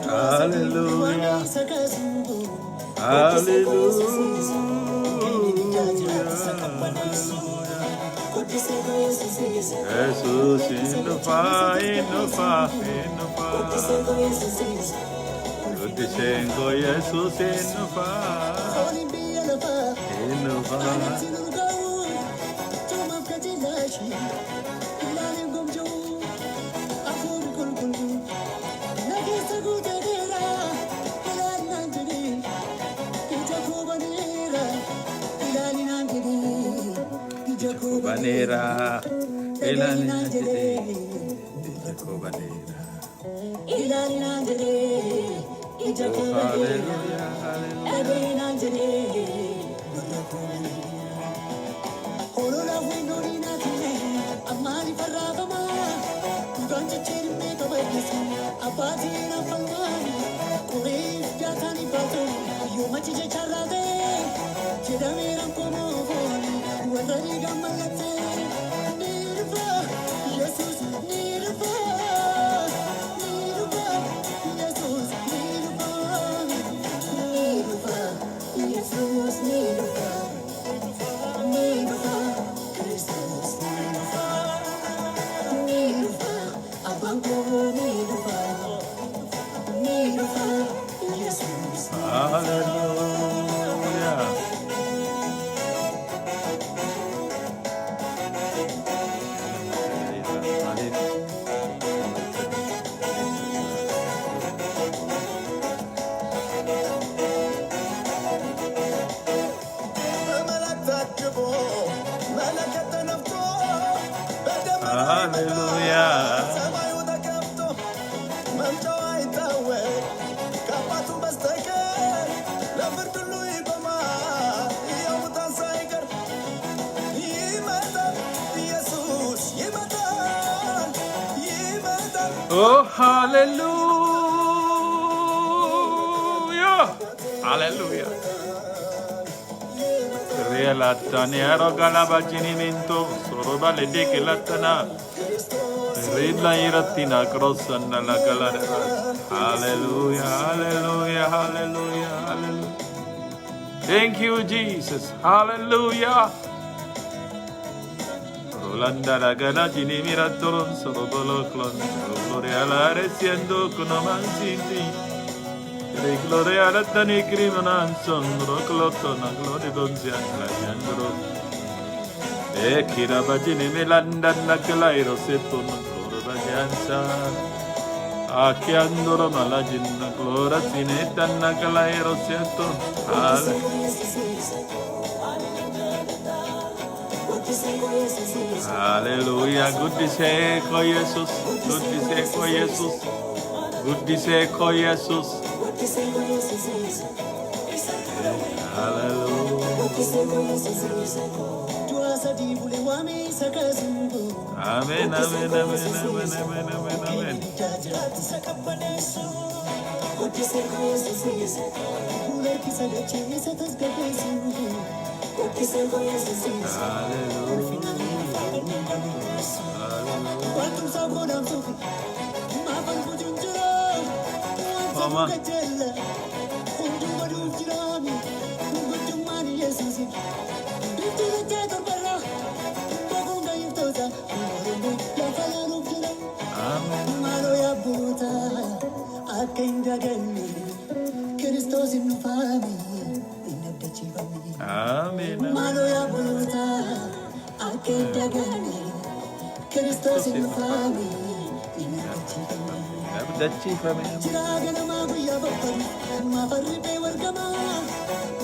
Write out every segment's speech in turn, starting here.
Hallelujah. Hallelujah. Yesus hin dhufa, hin dhufa, hin dhufa. Guddiseen koo Yesus hin dhufa. Hin dhufa. Ija koo baneera. Ilaali naan jedhee. Ija koo baneera. Oh, hallelujah, hallelujah. Hallelujah. በመላእክት ታጅቦ መለከት ተነፍቶ በደመና ይመጣል Hallelujah. ሰማዩ ተከፍቶ መምጫው አይታወቅ ከአባቱ በስተቀር ለፍርድ ሁሉ ይቆማል ሕያው ሙታን ሳይቀር ይመጣል ኢየሱስ ይመጣል ይመጣል። Oh, hallelujah. Hallelujah. Relatani galabajinimento, soroba le de latana, Rila iratina crossana la galera. Hallelujah, hallelujah, hallelujah, hallelujah. Thank you, Jesus. Hallelujah. Rolanda la gala gini miratoron sorobolo clon. Gloria la resiendo con amancinti. Gloria la tani crimonan son roclotona gloria donzia la yandro. E kira bajini milanda la clairo seton gloria bajanza. Akiandoro malajinna gloria sinetanna clairo seton. Hallelujah. Guddisee koo Yesus. Guddisee koo Yesus. Guddisee koo Yesus. Hallelujah. Amen, amen, amen, amen, amen, amen, amen. Hallelujah. Hallelujah. Mama. Amen. Akka hin daganne Kiristoos hin dhufaami hin abdachiifamne. Amen, amen. Maaloo yaa obboloota akka hin daganne Kiristoos hin dhufaami hin abdachiifamne. Abdachiifame. Jiraa ganamaa guyyaa babbaru maafarri bee wargamaa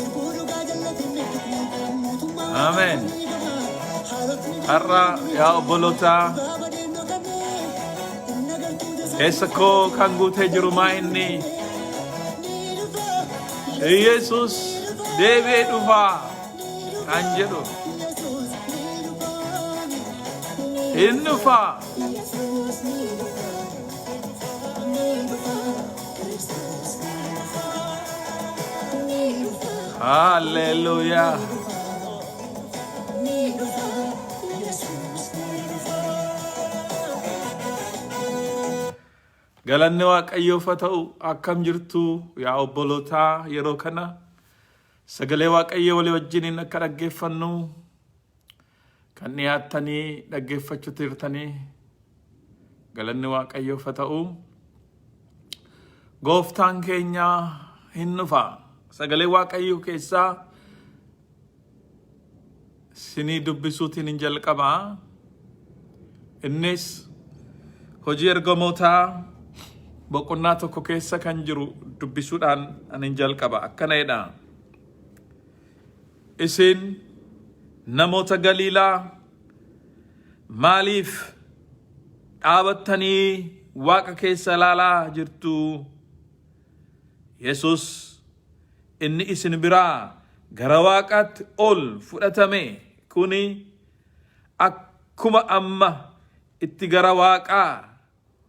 irbuu dhugaa jallate miidhagna mootummaa Amen. waaqaa ni gama haalotni Har'a yaa obbolootaa dhugaa badeen dhokanne inni agartuu keessa koo kan guutee jiru maa inni Yesus deebi'ee dhufaa kan jedhu hin dhufaa. Yesuus ni dhufa, ni dhufa, Kiristoos ni dhufa, ni dhufa, Haalleluuyaa. ni dhufa, Yesuus ni dhufa. Galanni Waaqayyoof haa ta'u. Akkam jirtu yaa obbolootaa? Yeroo kana sagalee Waaqayyoo walii wajjiniin akka dhaggeeffannu kan dhiyaattanii dhaggeeffachuutti jirtanii, galanni Waaqayyoof haa ta'u. Gooftaan keenya hin dhufa. Sagalee Waaqayyoo keessaa sinii dubbisuutiin hin jalqaba. Innis Hojii Ergamootaa boqonnaa 1 keessa kan jiru dubbisuudhaan ani hin jalqaba. Akkana jedha. Isin namoota Galiilaa, maaliif dhaabattanii waaqa keessa ilaalaa jirtu? Yesus inni isin biraa gara waaqaatti ol fudhatame kuni akkuma amma itti gara waaqaa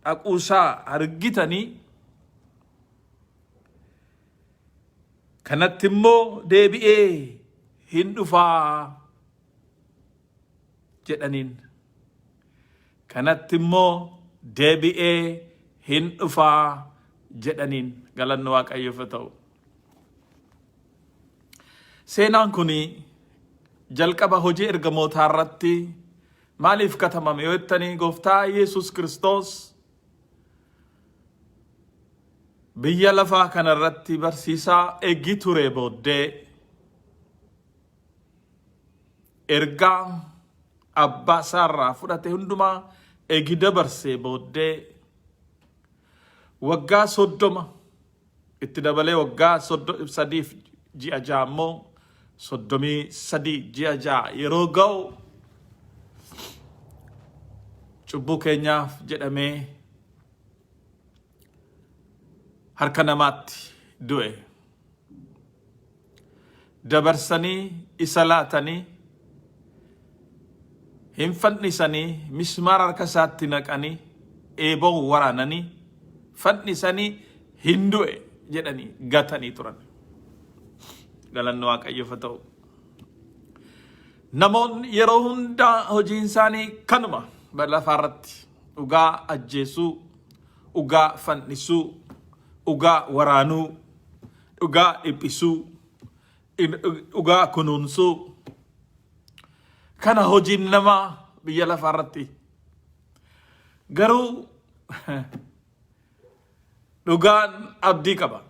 dhaquusaa argitanii kanatti immoo deebi'ee hin dhufaa jedhaniin. Kanatti immoo deebi'ee hin dhufaa jedhaniin. Galanni Waaqayyoof haa ta'u. Seenaan kun jalqaba Hojii Ergamootaa irratti maaliif katabame yoo jettanii, Gooftaa Yesuus Kiristoos biyya lafaa kana irratti barsiisaa eegii ture booddee, ergaa abbaa isaarraa fudhate hundumaa eegi dabarsee booddee, waggaa 30 itti dabalee waggaa 3f ji'a 6 immoo 33 ji'a 6 yeroo ga'u, cubbuu keenyaaf jedhamee harka namaatti du'e. Dabarsanii isa laatanii, hin fannisanii, mismaara harka isaatti naqanii, eeboo waraananii fannisanii, hin du'e jedhanii gatanii turan. Galanni Waaqayyoof haa ta'u. Namoonni yeroo hundaa hojiin isaanii kanuma lafaarratti: dhugaa ajjeesuu, dhugaa fannisuu, dhugaa waraanuu, dhugaa dhiphisuu, dhugaa kunuunsuu. Kana hojiin namaa biyya lafaarratti. Garuu dhugaan abdii qaba.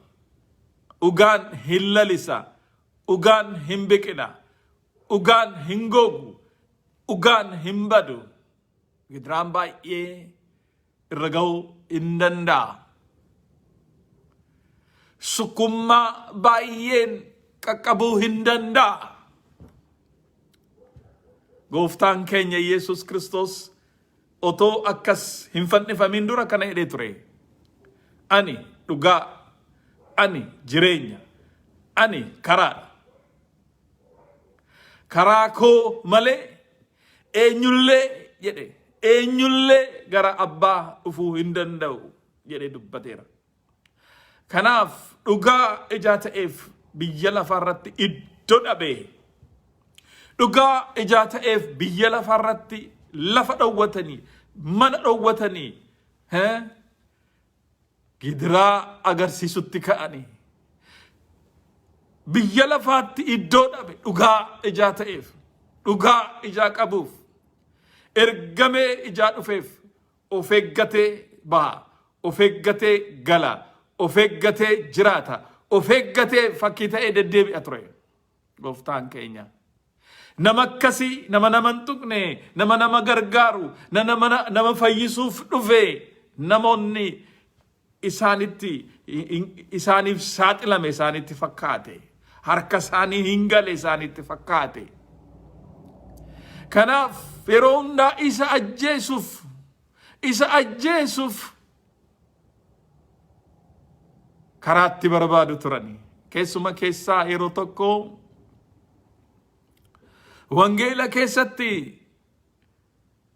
Dhugaan hin lalisa. Dhugaan hin biqila. Dhugaan hin gogu. Dhugaan hin badu. Gidiraan baay'ee irra ga'uu hin danda'a. Sukkummaa baay'een qaqqabuu hin danda'a. Gooftaan keenya Yesuus Kiristoos otoo akkas hin fannifamin dura kana jedhee ture. Ani dhugaa, ani jireenya, ani karaadha. Karaa koo malee eenyullee jedhe, eenyullee gara abbaa dhufuu hin danda'u jedhee dubbateera. Kanaaf dhugaa ijaa ta'eef biyya lafaa irratti iddoo dhabee, dhugaa ijaa ta'eef biyya lafaa irratti lafa dhowwatanii, mana dhowwatanii, gidiraa agarsiisutti ka'anii, biyya lafaatti iddoo dhabe. Dhugaa ijaa ta'eef, dhugaa ijaa qabuuf, ergamee ijaa dhufeef of eeggatee baha, of eeggatee gala, of eeggatee jiraata, of eeggatee fakkii ta'ee deddeebi'a ture Gooftaan keenya. Nama akkasii, nama nama hin tuqne, nama nama gargaaru, nama nama fayyisuuf dhufe, namoonni isaanitti isaaniif saaxilame isaanitti fakkaate. Harka isaanii hin gale isaanitti fakkaate. Kanaaf yeroo hundaa isa ajjeesuuf karaatti barbaadu turani. Keessuma keessaa yeroo tokko wangeela keessatti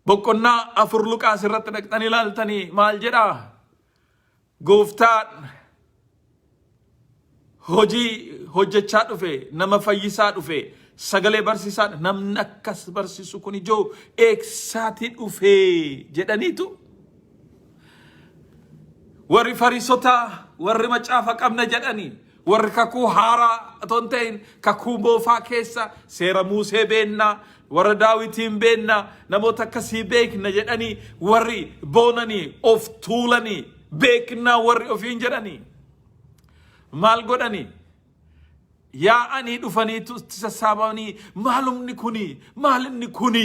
Boqonnaa 4 Luqaas irratti dhaqxanii ilaaltanii maal jedhaa? Gooftaan hojii hojjechaa dhufe, nama fayyisaa dhufe, sagalee barsiisaa namni akkas barsiisu kun ijoo eegsaatii dhufe jedhaniitu warri Fariisotaa, warri macaafa qabna jedhanii, warri kakuu haaraa otoo hin ta'in kakuu moofaa keessa seera Muusee beennaa, warra Daawitiin beennaa, namoota akkasii beekna jedhanii warri boonanii of tuulanii beeknaa warri ofiin jedhanii maal godhanii? Yaa'anii dhufaniitu itti sassaabanii maalumni kuni, maalinni kuni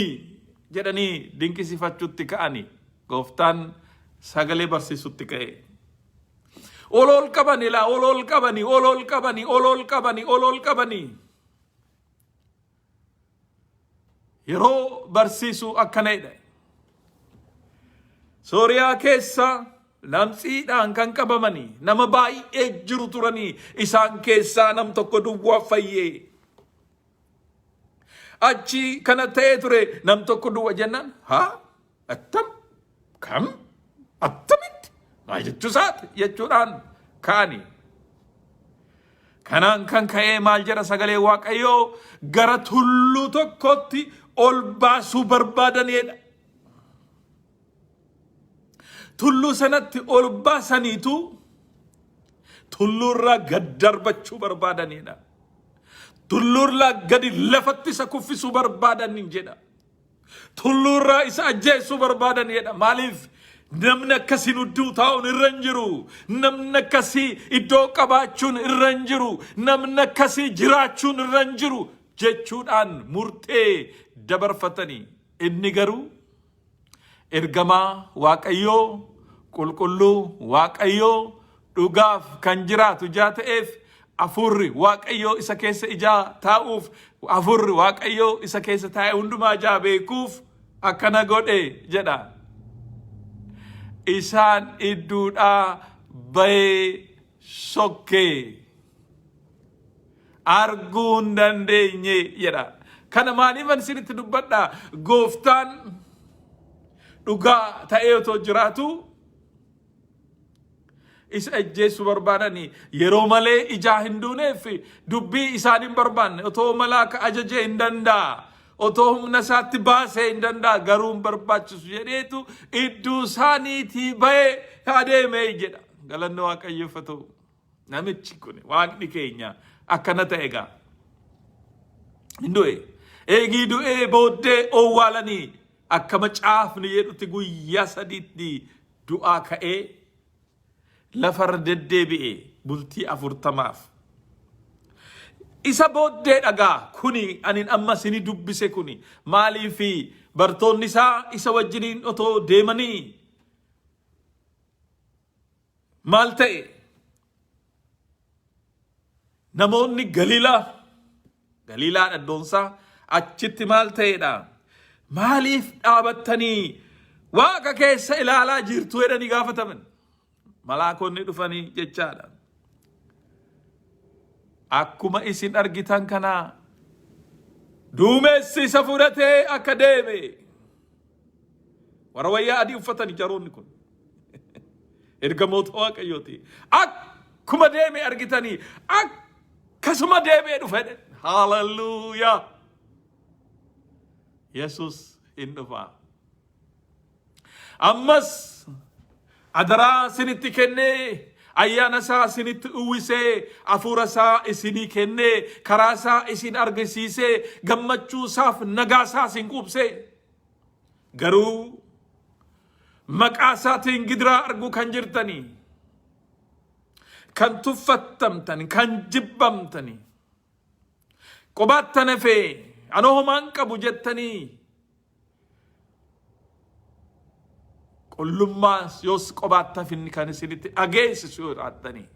jedhanii dinqisiifachuutti ka'anii. Gooftaan sagalee barsiisutti ka'e. Ol ol qabani laa, ol ol qabani, ol ol qabani, ol ol qabani, ol ol qabani. Yeroo barsiisu akkana jedha. Sooriyaa keessa lamxiidhaan kan qabamanii nama baay'ee jiru turanii isaan keessaa nam tokko duwwaa fayyee. Achi kana ta'ee ture nam tokko duwwa jennaan haa attam kam attamitti maal jechuu isaati jechuudhaan ka'anii. Kanaan kan ka'ee maal jedha sagalee Waaqayyoo gara tulluu tokkotti ol baasuu barbaadanidha. Tulluu sanatti ol baasaniitu tulluurraa gad darbachuu barbaadanidha. Tulluurraa gadi lafatti isa kuffisuu barbaadan jedha. Tulluurraa isa ajjeesuu barbaadan jedha. Maaliif? Namni akkasii nudduu taa'uun irra hin jiru. Namni akkasii iddoo qabaachuun irra hin jiru. Namni akkasii jiraachuun irra hin jiru jechuudhaan murtee dabarfatanii. Inni garuu ergamaa Waaqayyoo, qulqulluu Waaqayyoo, dhugaaf kan jiraatu ijaa ta'eef hafuurri Waaqayyoo isa keessa ijaa taa'uuf hafuurri Waaqayyoo isa keessa taa'e hundumaa ijaa beekuuf akkana godhe jedha. Isaan idduudhaa bahee sokkee. Arguu hin dandeenye jedha. Kana maaliifan isinitti dubbadha? Gooftaan dhugaa ta'ee otoo jiraatu isa ajjeessu barbaadanii yeroo malee ijaa hin duuneef dubbii isaan hin barbaanne otoo malaaka ajajee hin danda'a. Otoo humna isaatti baasee hin danda'a garuu hin barbaachisu jedheetu idduu isaaniitii bahee adeeme jedha. Galanni Waaqayyoof haa ta'u. Namichi kun waaqni keenya akkana ta'e egaa. Hin du'e. Eegii du'ee booddee owwaalanii akka macaafni jedhutti guyyaa sadiitti du'aa ka'ee lafarra deddeebi'e bultii 40f. Isa booddee dhagaa kuni anin amma isini dubbise kuni maaliif bartoonni isaa isa wajjiniin otoo deemanii Maal ta'e? Namoonni Galiilaa, Galiilaa iddoonsaa achitti maal ta'edha? Maaliif dhaabattanii waaqa keessa ilaalaa jirtu jedhanii gaafataman. Malaakonni dhufanii jechaadha. Akkuma isin argitan kana duumessi isa fudhatee akka deeme Warra wayyaa adii uffatani jaroonni kun. Ergamoota Waaqayyooti. Akkuma deeme argitanii akkasuma deebi'ee dhufe. Haalelluuyaa. Yesus hin dhufa. Ammas adaraa isinitti kennee ayyaana isaa isinitti uwwisee hafuura isaa isinii kennee karaa isaa isin argisiisee gammachuu isaaf nagaa isaa isin quubsee Garuu maqaa isaatiin gidiraa arguu kan jirtanii, kan tuffattamtani, kan jibbamtani, qobaattan hafee anoo homaan qabu jettanii qullummaa yoos qobaatti hafinni kan isinitti dhageessisu yoo jiraattanii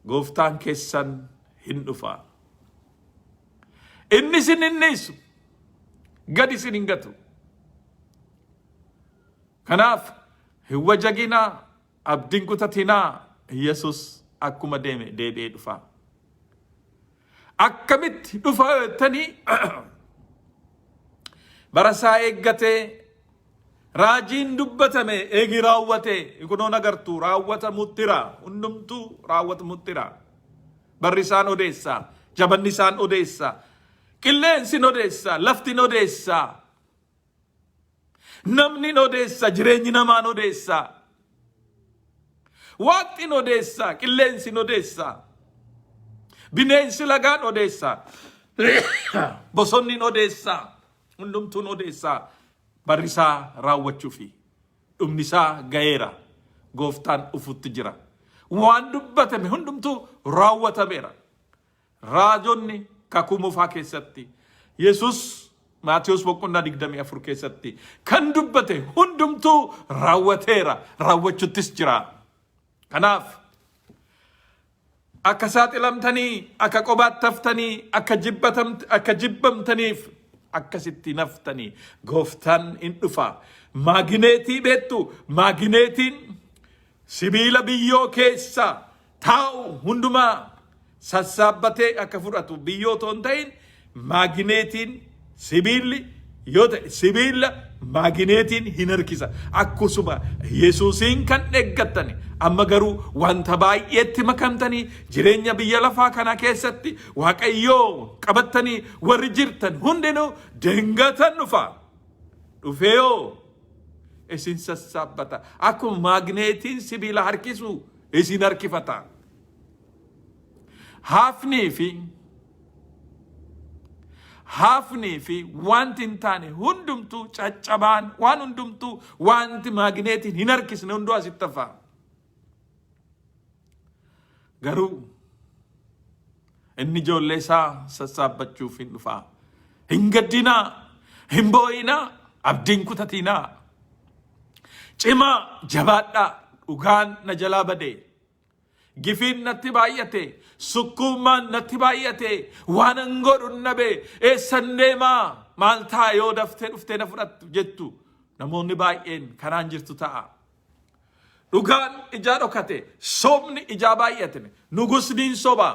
gooftaan keessan hin dhufa. Inni isin hin dhiisu. Gad isin hin gatu. Kanaaf hin wajaginaa, abdiin kutatinaa, Yesus akkuma deeme deebi'ee dhufa. Akkamitti dhufa jettanii bara isaa eeggatee Raajiin dubbatame eegi raawwate kunoon agartu raawwatamuttira hundumtuu raawwatamuttira. Barri isaan odeessa, jabanni isaan odeessa, qilleensi odeessa, lafti odeessa, namni odeessa, jireenyi namaan odeessa, waaqni odeessa, qilleensi odeessa, bineensi lagaan odeessa, bosonni odeessa, hundumtuun odeessa. Barri isaa raawwachuufi dhumni isaa ga'eera. Gooftaan dhufutti jira. Waan dubbatame hundumtuu raawwatameera. Raajonni kakuu moofaa keessatti Yesus Maatiyos boqonnaa 24 keessatti kan dubbate hundumtuu raawwateera, raawwachuttis jira. Kanaaf akka saaxilamtanii, akka qobaatti haftanii, akka akka jibbamtaniif akkasitti naftanii gooftaan in dhufa. Maagineetii beektu, maagineetiin sibiila biyyoo keessa taa'u hundumaa sassaabbatee akka fudhatu biyyoo otoo hin ta'in maagineetiin sibiilli yoo ta'e sibiila maagineetiin hin harkisa. Akkasuma Yesuusiin kan eeggattani amma garuu wanta baay'eetti makamtanii jireenya biyya lafaa kana keessatti Waaqayyoo qabattanii warri jirtan hundinuu dingatan dhufa. Dhufee yoo isin sassaabbata. Akkuma maagineetiin sibiila harkisu isin harkifata. Haafnii fi haafnii fi wanti hin taane hundumtuu caccabaan waan hundumtuu wanti maagineetiin hin harkisne hunduu asitti hafa. Garuu inni ijoollee isaa sassaabbachuuf hin dhufaa. Hin gaddinaa, hin boo'inaa, abdiin kutatinaa. Cimaa jabaadhaa, dhugaan na jalaa badee. Gifiin natti baay'ate, sukkuummaan natti baay'ate, waanan godhu nabe, eessan deemaa, maal ta'a yoo daftee dhuftee na fudhattu jettu namoonni baay'een karaan jirtu ta'a. Dhugaan ijaa dhokate, sobni ijaa baay'ate, nugusni hin soba.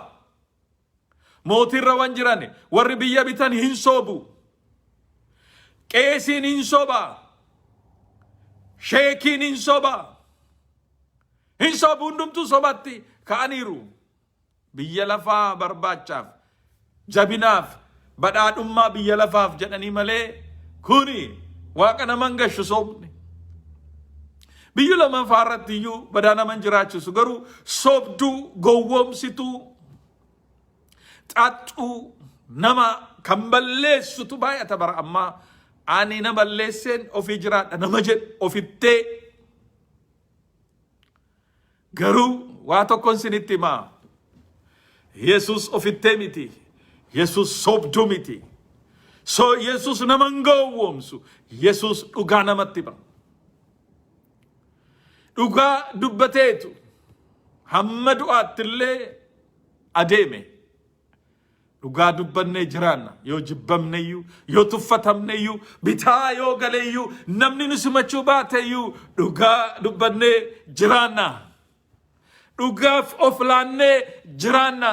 Mootiirra wan jiran warri biyya bitan hin sobu. Qeesiin hin soba. Sheekiin hin soba. Hin sobu hundumtuu sobatti ka'aniiru. Biyya lafaa barbaachaaf, jabinaaf, badhaadhummaa biyya lafaaf jedhanii malee kuni waaqa naman gashu sobni. Biyyi lamaffaa irratti iyyuu badaa naman jiraachisu garuu sobduu, gowwoomsituu, xaxxuu nama kan balleessutu baay'ata bara ammaa. Ani na balleesseen ofii jiraadha nama jedhu ofittee. Garuu waa tokkon sinitti himaa. Yesus ofittee miti. Yesus sobduu miti. So Yesus nama hin gowwoomsu. Yesus dhugaa namatti hima. Dhugaa dubbateetu hamma du'aatti illee adeeme. Dhugaa dubbannee jiraanna. Yoo jibbamneyyuu, yoo tuffatamneyyuu, bitaa yoo galeyyuu, namni nu simachuu baateyyuu dhugaa dubbannee jiraanna. Dhugaaf of laannee jiraanna.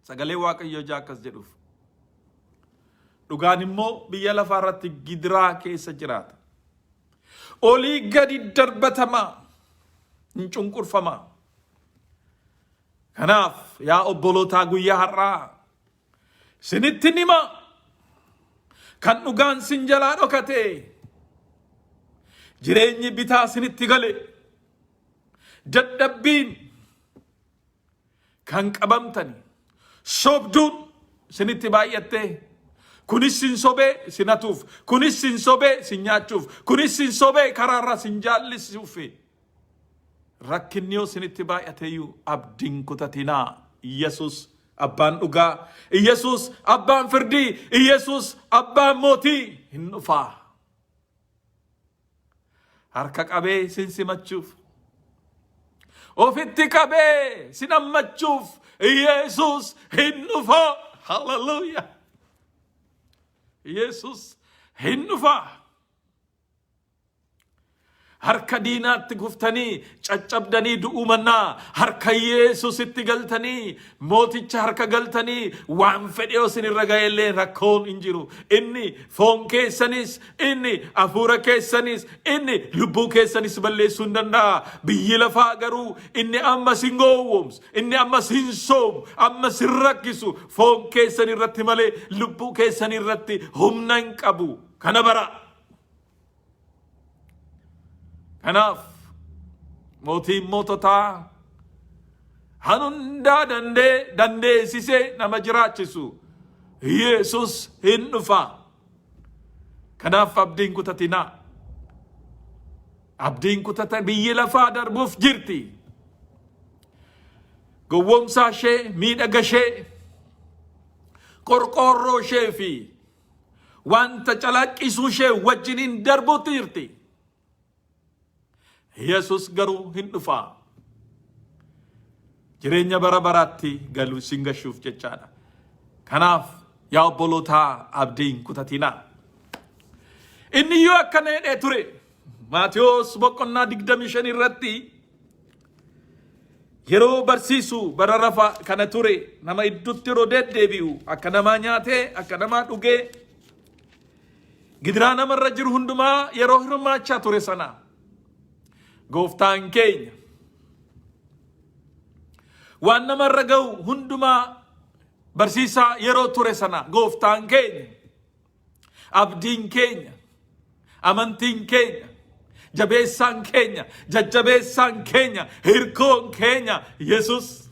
Sagalee Waaqayyoo ijaa akkas jedhuuf. Dhugaan immoo biyya lafaa irratti gidiraa keessa jiraata. Olii gadi darbatamaa, hin cunqurfamaa. Kanaaf yaa obbolootaa guyyaa har'aa isinitti hima kan dhugaan sin jalaa dhokate jireenyi bitaa isinitti gale dadhabbiin kan qabamtani sobduun isinitti baay'attee kunis sin sobee sin hatuuf kunis sin sobee sin nyaachuuf kunis sin sobee karaarraa sin jaallisuuf rakkinni yoo isinitti baay'ateeyyuu abdiin kutatinaa. Yesus abbaan dhugaa, Yesus abbaan firdii, Yesus abbaan mootii hin dhufaa. Harka qabee sin simachuuf, ofitti qabee sin hammachuuf Yesus hin dhufa. Hallelujah. Yesus hin dhufa. Harka diinaatti kuftanii caccabdanii du'uu mannaa harka Yesuusitti galtanii mooticha harka galtanii waan fedhe yoo isin irra ga'e illee rakkoon hin jiru. Inni foon keessanis, inni hafuura keessanis, inni lubbuu keessanis balleessuu hin danda'a. Biyyi lafaa garuu inni ammas hin gowwoomsu, inni ammas hin soomu, ammas hin rakkisu. Foon keessan irratti malee lubbuu keessan irratti humna hin qabu. Kana bara. Kanaaf mootiin moototaa han hundaa dandee dandeessisee nama jiraachisu Yesus hin dhufa. Kanaaf abdiin kutatinaa. Abdiin kutata biyyi lafaa darbuuf jirti. Gowwoomsaa ishee, miidhaga ishee, qorqoorroo ishee fi wanta calaqqisuu ishee wajjiniin darbuutti jirti. Yesus garuu hin dhufa. Jireenya bara baraatti galu isin gashuuf jechaadha. Kanaaf yaa obbolootaa abdii hin kutatinaa. Inni iyyuu akkana jedhee ture. Maatiyos boqonnaa 25 irratti yeroo barsiisu bara rafa kana ture nama iddutti yeroo deddeebi'u akka namaa nyaatee akka namaa dhugee gidiraa namarra jiru hundumaa yeroo hirmaachaa ture sana gooftaan keenya waan namarra ga'u hundumaa barsiisaa yeroo ture sana gooftaan keenya Abdiin keenya, amantiin keenya, jabeessaan keenya, jajjabeessaan keenya, hirkoon keenya Yesus.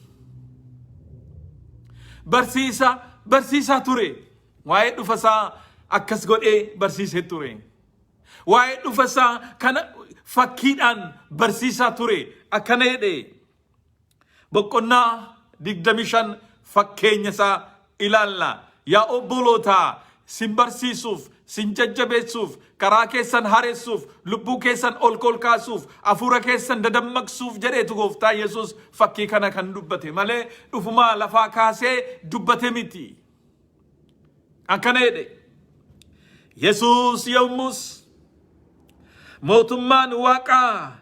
Barsiisa barsiisaa ture. Waa'ee dhufa isaa akkas godhee barsiisee ture. Waa'ee dhufa isaa kana fakkiidhaan barsiisaa ture. Akkana jedhee Boqonnaa 25 fakkeenya isaa ilaalla. Yaa obbolootaa, sin barsiisuuf, sin jajjabeessuuf, karaa keessan haressuuf, lubbuu keessan ol kolkaasuuf, hafuura keessan dadammaqsuuf jedheetu gooftaa Yesuus fakkii kana kan dubbate malee dhufumaa lafaa kaasee dubbate miti. Akkana jedhe. Yesuus yommus mootummaan waaqaa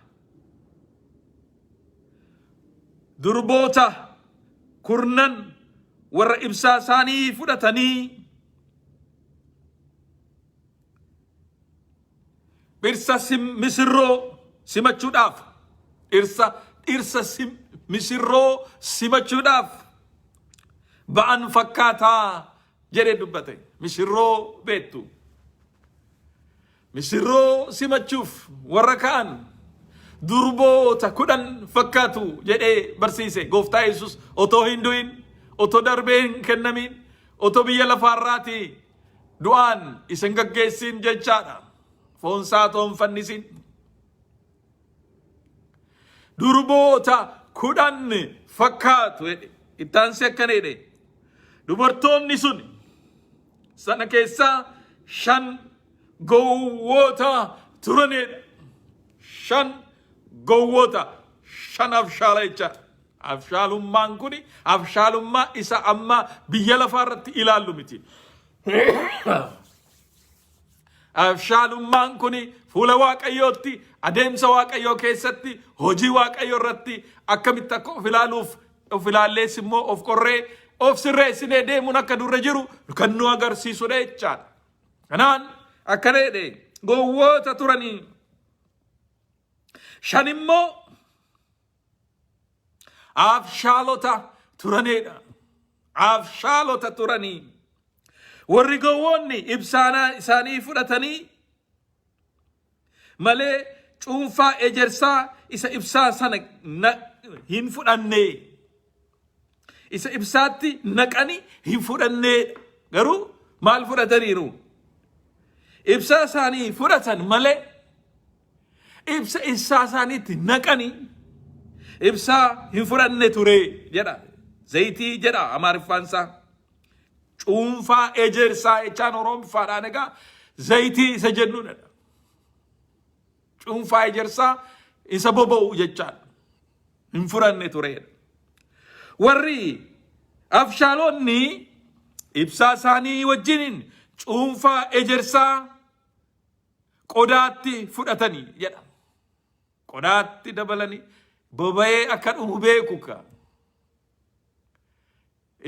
Durboota kurnan warra ibsaa isaanii fudhatanii dhirsa misirroo simachuudhaaf dhirsa dhirsa misirroo simachuudhaaf ba'an fakkaataa jedhee dubbate. Misirroo beektu. Misirroo simachuuf warra ka'an durboota 10 fakkaatu jedhee barsiise. Gooftaa Yesuus otoo hin du'in, otoo darbee hin kennamin, otoo biyya lafaarraatii du'aan isa hin gaggeessin jechaadha. Foonsaa otoo hin fannisin. Durboota 10 fakkaatu jedhe. Itti aansee akkana jedhe. Dubartoonni sun sana keessaa shan gowwoota turanidha. Shan gowwoota, shan abshaala jechaadha. Abshaalummaan kun abshaalummaa isa amma biyya lafaa irratti ilaallu miti. Abshaalummaan kun fuula Waaqayyootti, adeemsa Waaqayyoo keessatti, hojii Waaqayyoo irratti akkamitti akka of ilaaluuf, of ilaallees immoo of qorree, of sirreessinee deemuun akka durra jiru kan nu agarsiisudha jechaadha. Kanaan akkana jedhe gowwoota turanii shan immoo abshaalota turanidha. Abshaalota turanii. Warri gowwoonni ibsaanaa isaanii fudhatanii malee cuunfaa ejersaa isa ibsaa sana hin fudhanne. Isa ibsaatti naqanii hin fudhanne. Garuu maal fudhataniiru? Ibsaa isaanii fudhatan malee ibsa ibsaa isaaniitti naqanii ibsaa hin fudhanne ture jedha. Zayitii jedha Amaariffaan isaa. Cuunfaa ejersaa jechaan Oromiffaadhaan egaa zayitii isa jennuudha. Cuunfaa ejersaa isa boba'u jechaadha. Hin fudhanne tureedha. Warri abshaalonni ibsaa isaanii wajjiniin cuunfaa ejersaa qodaatti fudhatanii jedha. Qodaatti dabalanii boba'ee akka dhumu beeku ka.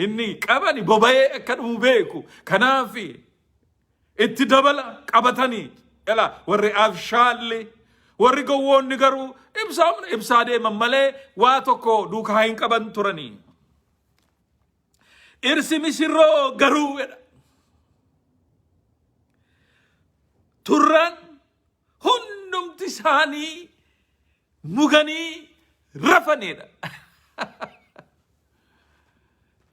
Inni qabani boba'ee akka dhumu beeku. Kanaaf itti dabala qabatanii ela warri abshaalli warri gowwoonni garuu ibsaa ibsaa deeman malee waa tokko duukaa hin qaban turanii. Dhirsi misirroo garuu jedha. Turraan hundumti isaanii muganii rafanidha.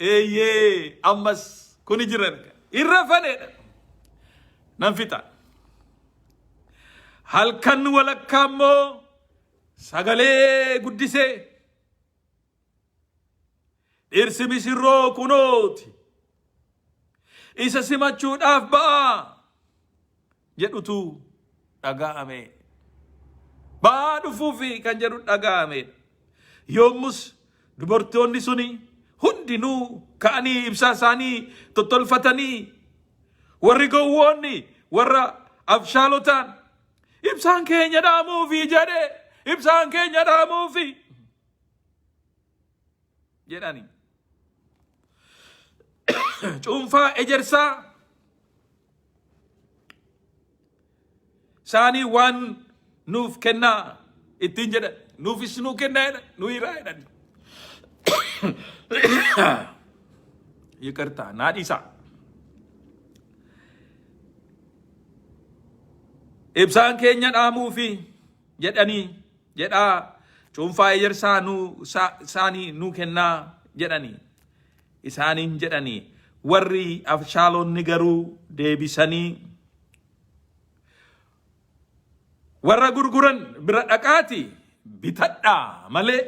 Eeyyee ammas kuni jira erga. Hin rafanedha. Nan fixa. Halkan walakkaa immoo sagalee guddisee Dhirsi misirroo kunooti. Isa simachuudhaaf ba'aa jedhutu dhaga'ame. Ba'aa dhufuufi kan jedhu dhaga'ame. Yommus dubartoonni suni hundinuu ka'anii ibsaa isaanii tottolfatanii warri gowwoonni warra abshaalotaan ibsaan keenya dhaamuufi jedhe ibsaan keenya dhaamuufi. jedhani. Cuunfaa ejersaa isaanii waan nuuf kennaa ittiin jedhan nuufis nuu kennaa jedhan nu hiraa jedhan. Yiqirtaa naa dhiisaa. Ibsaan keenya dhaamuufi jedhanii jedhaa cuunfaa ejersaa nuu isaanii nuu kennaa jedhanii isaaniin jedhanii warri abshaalonni garuu deebisanii warra gurguran bira dhaqaati bitadhaa malee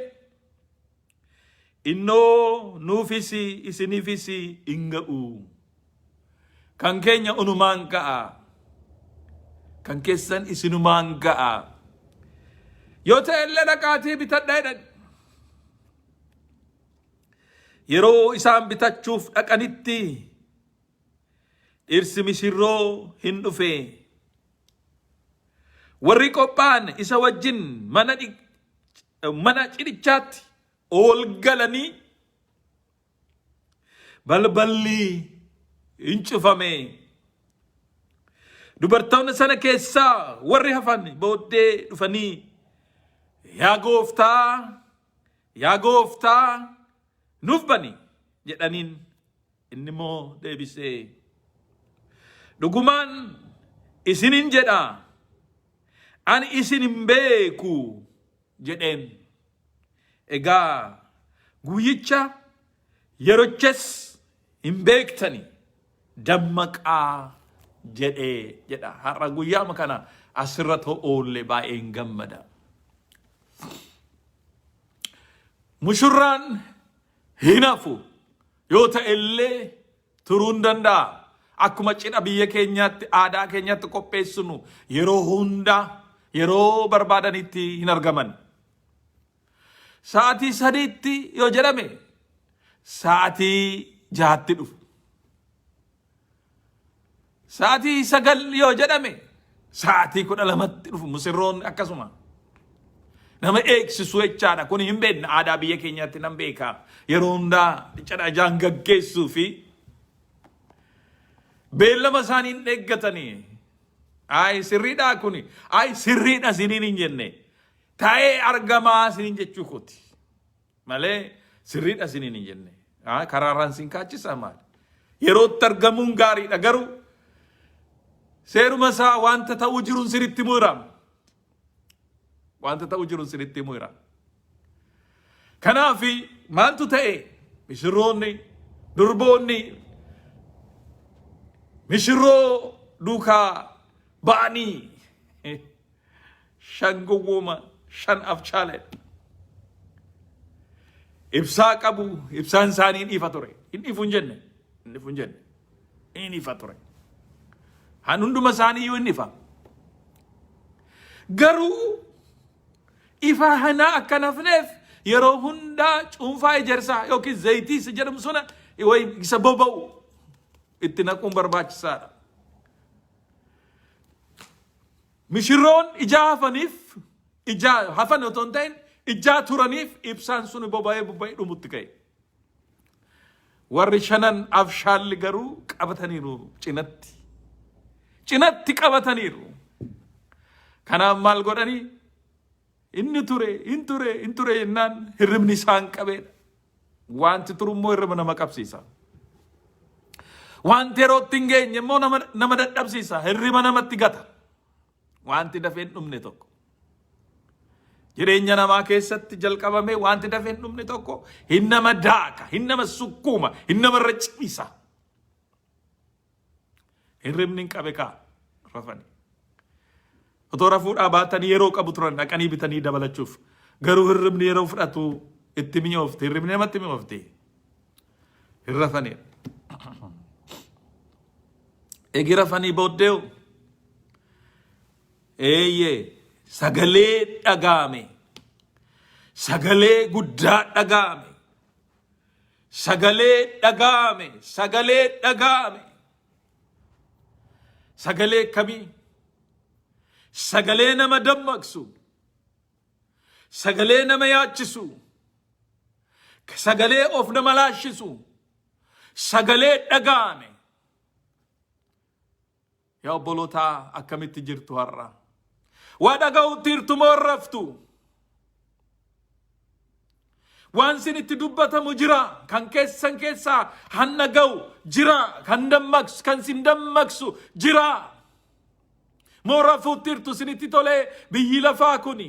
innoo nuufis isiniifis hin ga'u. Kan keenya unumaan ga'a. Kan keessan isinumaan ga'a. Yoo ta'e illee dhaqaatii bitadhaa jedhan. Yeroo isaan bitachuuf dhaqanitti dhirsi misirroo hin dhufe. Warri qophaa'an isa wajjin mana mana cidhichaatti ol galanii balballi hin cufame. Dubartoonni sana keessaa warri hafan booddee dhufanii yaa gooftaa yaa gooftaa nuuf bani jedhaniin inni immoo deebisee dhugumaan isinin jedha Ani isin hin beeku jedheen. Egaa guyyicha yerochas hin beektani dammaqaa jedhee jedha. Har'a guyyaama kana asirra oolle baay'een gammada. Mushurraan hin hafu yoo ta'e illee turuu hin danda'a. Akkuma cidha biyya keenyaatti aadaa keenyaatti qopheessinu yeroo hunda yeroo barbaadanitti hin argaman. Sa'aatii sadiitti yoo jedhame sa'aatii jahatti dhufu. Sa'aatii 9 yoo jedhame sa'aatii 12tti dhufu misirroon akkasuma. Nama eegsisu jechaadha. Kun hin beekne aadaa biyya keenyaatti nan beeka. Yeroo hundaa cidha ijaan gaggeessuu fi beellama isaanii hin eeggatanii. Ayi sirriidhaa kuni. Ayi sirriidha siniin hin jenne. Ta'ee argamaa siniin jechuu kooti. Malee sirriidha isiniin hin jenne. Ah, Karaarraan sin kaachisaa maali? Yerootti argamuun gaariidha garuu seeruma isaa wanta ta'uu jiruun sinitti himu jira. Wanta ta'uu jiruun sinitti himu jira. Kanaaf maaltu ta'e? Misirroonni, durboonni misirroo duukaa ba'anii shan gowwooma shan afchaaledha. Ibsaa qabu ibsaan isaanii hin ifa ture. Hin ifu hin jenne. Hin ifu hin jenne. Hin ifa ture. Han hunduma isaanii iyyuu hin ifa. Garuu ifa hanaa akka hin hafneef yeroo hundaa cuunfaa ejersaa yookiin zayitii isa jedhamu sana wayi isa boba'u itti naquun barbaachisaadha. Mishirroon ijaa hafaniif Ijaa hafan otoo hin ta'in ijaa turaniif ibsaan sun boba'ee boba'ee dhumutti ka'e. Warri shanan abshaalli garuu qabataniiru cinatti. Cinatti qabataniiru. Kanaaf maal godhanii? Inni ture, hin ture, hin ture jennaan hirribni isaan qabeedha. Wanti turu immoo hirriba nama qabsiisa. Wanti yerootti hin geenye immoo nama dadhabsiisa. Hirriba namatti gata. Wanti dafee hin dhumne tokko. Jireenya namaa keessatti jalqabamee wanti dafee hin dhumne tokko hin nama daaka, hin nama sukkuuma, hin namarra ciisa. Hirribni hin qabe kaa rafani. Otoo rafuudhaa baatanii yeroo qabu turan dhaqanii bitanii dabalachuuf. Garuu hirribni yeroo fudhatu itti mi'oofti. Hirribni namatti mi'oofti. Hin rafanii. Egi rafanii booddee eeyyee sagalee dhaga'ame. Sagalee guddaa dhaga'ame. Sagalee dhaga'ame. Sagalee dhaga'ame. Sagalee kamii? Sagalee nama dammaqsu. Sagalee nama yaachisu. Sagalee of nama laashisu. Sagalee dhaga'ame. Yaa obbolootaa akkamitti jirtu har'a? Waa dhaga'utti jirtu moo raftu? Waan isin itti dubbatamu jira kan keessan keessaa hanna ga'u jira kan dammaqsu kan isin dammaqsu jira. Moo rafuutti jirtu isinitti tolee biyyi lafaa kuni.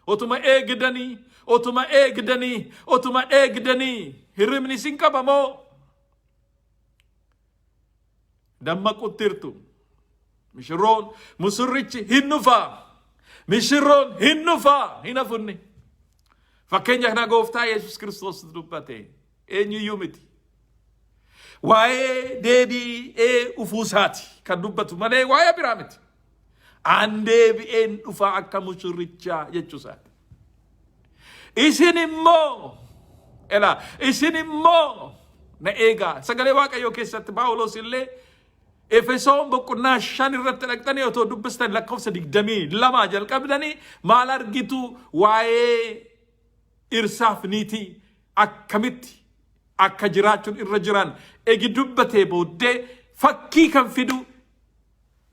Otuma eegdanii otuma eegdanii otuma eegdanii hirribni isin qaba moo? Dammaqutti jirtu. Mishirroon musurrichi hin dhufa. Mishirroon hin dhufa. Hin hafunni. Fakkeenya kana gooftaa Yesuus Kiristoos dubbate. Eenyuyyuu miti. Waa'ee deebi'ee dhufuusaati kan dubbatu malee waa'ee biraa miti. An deebi'een dhufa akka mushurrichaa jechuusaati. Isin immoo elaa isin immoo na eegaa. Sagalee Waaqayyoo keessatti Phaawulos illee Efesoon boqonnaa 5 irratti dhaqxanii otoo dubbistan lakkoofsa 22 jalqabdanii maal argitu waa'ee dhirsaaf niitii akkamitti akka jiraachuun irra jiran egi dubbatee booddee fakkii kan fidu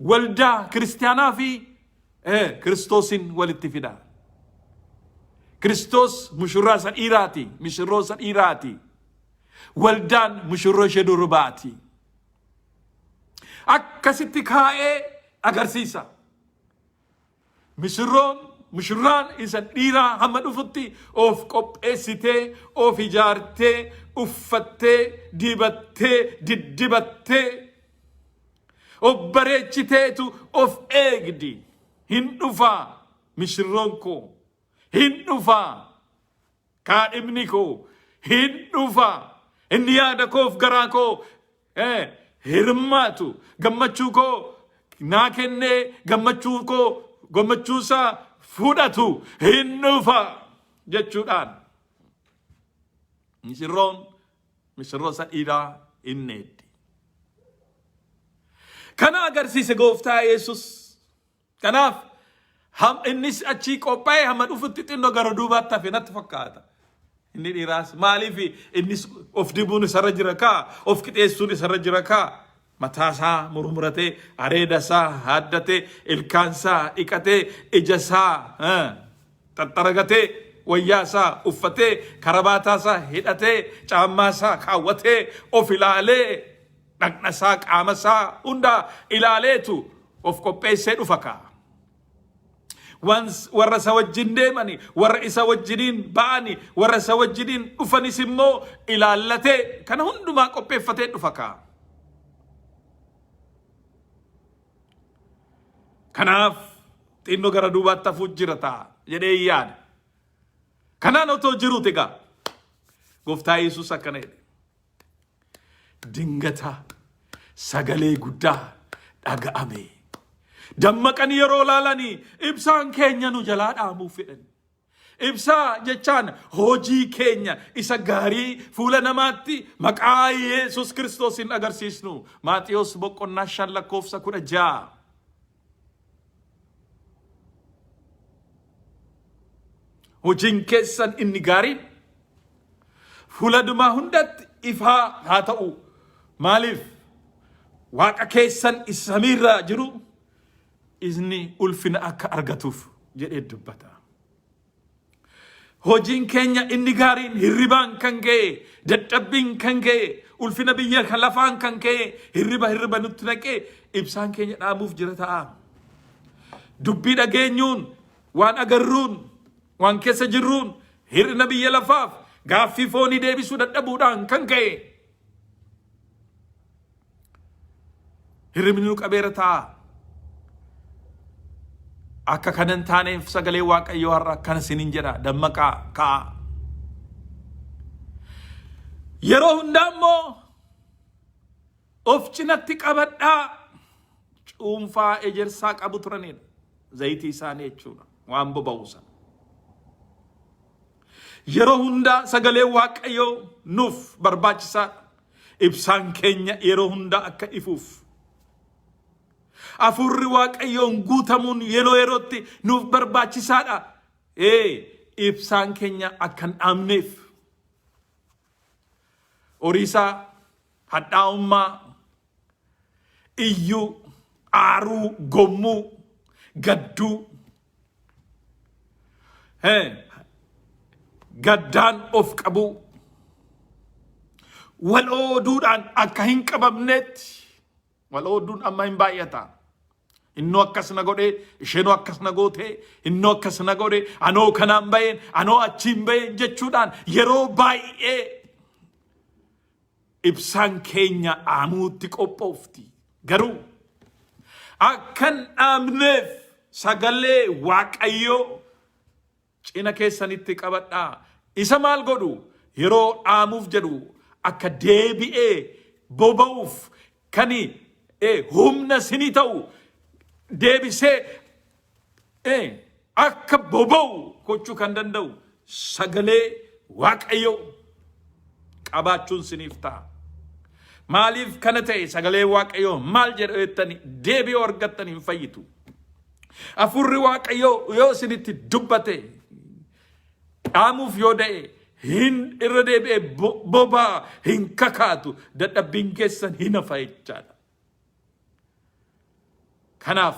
waldaa kiristaanaa fi Kiristoosin walitti fida. Kiristoos mushurraa isa dhiiraati, mishirroo isa dhiiraati. Waldaan mushurroo ishee durbaati. Akkasitti kaa'ee agarsiisa. Misirroon mushurraan isa dhiiraa hamma dhufutti of qopheessitee, of ijaartee, uffattee, dibattee, diddibattee, of bareechiteetu of eegdi. Hin dhufaa mishirroon koo, hin dhufaa kaadhimni koo, hin dhufaa inni yaada koof garaa koo hirmaatu gammachuu koo naa kennee gammachuu koo gammachuu isaa fudhatu hin dhufa jechuudhaan misirroon misirroo isa dhiiraa hin eeddi. Kana agarsiise gooftaa Yesus. Kanaaf ham innis achii qophaa'ee hamma dhufutti xinnoo gara duubaatti hafe natti fakkaata. Inni dhiiraas maaliif innis of dibuun isarra jira kaa of qixeessuun isarra jira kaa mataa isaa murmuratee areeda isaa haaddatee ilkaan isaa dhiqatee ija isaa xaxxaragatee wayyaa isaa uffatee karabaataa isaa hidhatee caammaa isaa kaawwatee of ilaalee dhaqna isaa qaama isaa hunda ilaaleetu of qopheessee dhufa kaa. Warra isa wajjin deemani, warra isa wajjiniin ba'ani, warra isa wajjiniin dhufanis immoo ilaallatee kana hundumaa qopheeffatee dhufa kaa. Kanaaf xinnoo gara duubaatti hafuu jira ta'a jedhee yaada. Kanaan otoo jiruuti egaa gooftaa Yesuus akkana jedhe. Dingata sagalee guddaa dhaga'ame. Dammaqanii yeroo ilaalanii ibsaan keenya nu jalaa dhaamuuf fedhan. Ibsaa jechaan hojii keenya isa gaarii fuula namaatti maqaa Yesuus Kiristoosiin agarsiisnu. Maatiyos boqonnaa 5 lakkoofsa 16. Hojiin keessan inni gaariin fuula dumaa hundatti ifaa haa ta'u. Maaliif? Waaqa keessan isa samiirra jiru inni ulfina akka argatuuf jedhee dubbata. Hojiin keenya inni gaariin hirribaan kan ka'e, dadhabbiin kan ka'e, ulfina biyya kan lafaan kan ka'e, hirriba hirriba nutti naqee ibsaan keenya dhaamuuf jira ta'a. Dubbii dhageenyuun, waan agarruun, waan keessa jirruun, hir'ina biyya lafaaf gaaffii foonii deebisuu dadhabuudhaan kan ka'e. Hirribni nu qabeera ta'a. Akka kana hin taaneef sagalee Waaqayyoo har'a akkana isiniin jedha dammaqaa ka'aa. Yeroo hundaa immoo of cinatti qabadhaa cuunfaa ejersaa qabu turanidha. Zayitii isaanii jechuudha. Waan boba'u sana. Yeroo hundaa sagalee Waaqayyoo nuuf barbaachisaadha. Ibsaan keenya yeroo hundaa akka ifuuf. Hafuurri Waaqayyoon guutamuun yeroo yerootti nuuf barbaachisaadha. Ee ibsaan keenya akka hin dhaamneef. Horiisaa, hadhaa'ummaa, iyyuu, aaruu, gommuu, gadduu. Gaddaan of qabuu. Wal ooduudhaan akka hin qabamnetti wal ooduun amma hin baay'ata. Innoo akkas na godhee, isheenoo akkas na gootee, innoo akkas na godhe, anoo kanaan baheen, anoo achiin baheen jechuudhaan yeroo baay'ee ibsaan keenya dhaamuutti qophoofti. Garuu akka hin dhaamneef sagalee Waaqayyoo cina keessanitti qabadhaa. Isa maal godhu? Yeroo dhaamuuf jedhu akka deebi'ee boba'uuf kan humna sinii ta'u deebisee akka boba'u gochuu kan danda'u sagalee Waaqayyoo qabaachuun siniif ta'a. Maaliif kana ta'e sagalee Waaqayyoo maal jedha jettanii deebii yoo argattan hin fayyitu. Hafuurri Waaqayyoo yoo isinitti dubbate dhaamuuf yoo da'e hin irra deebi'ee bobaa hin kakaatu dadhabbiin keessan hin hafa jechaadha. Kanaaf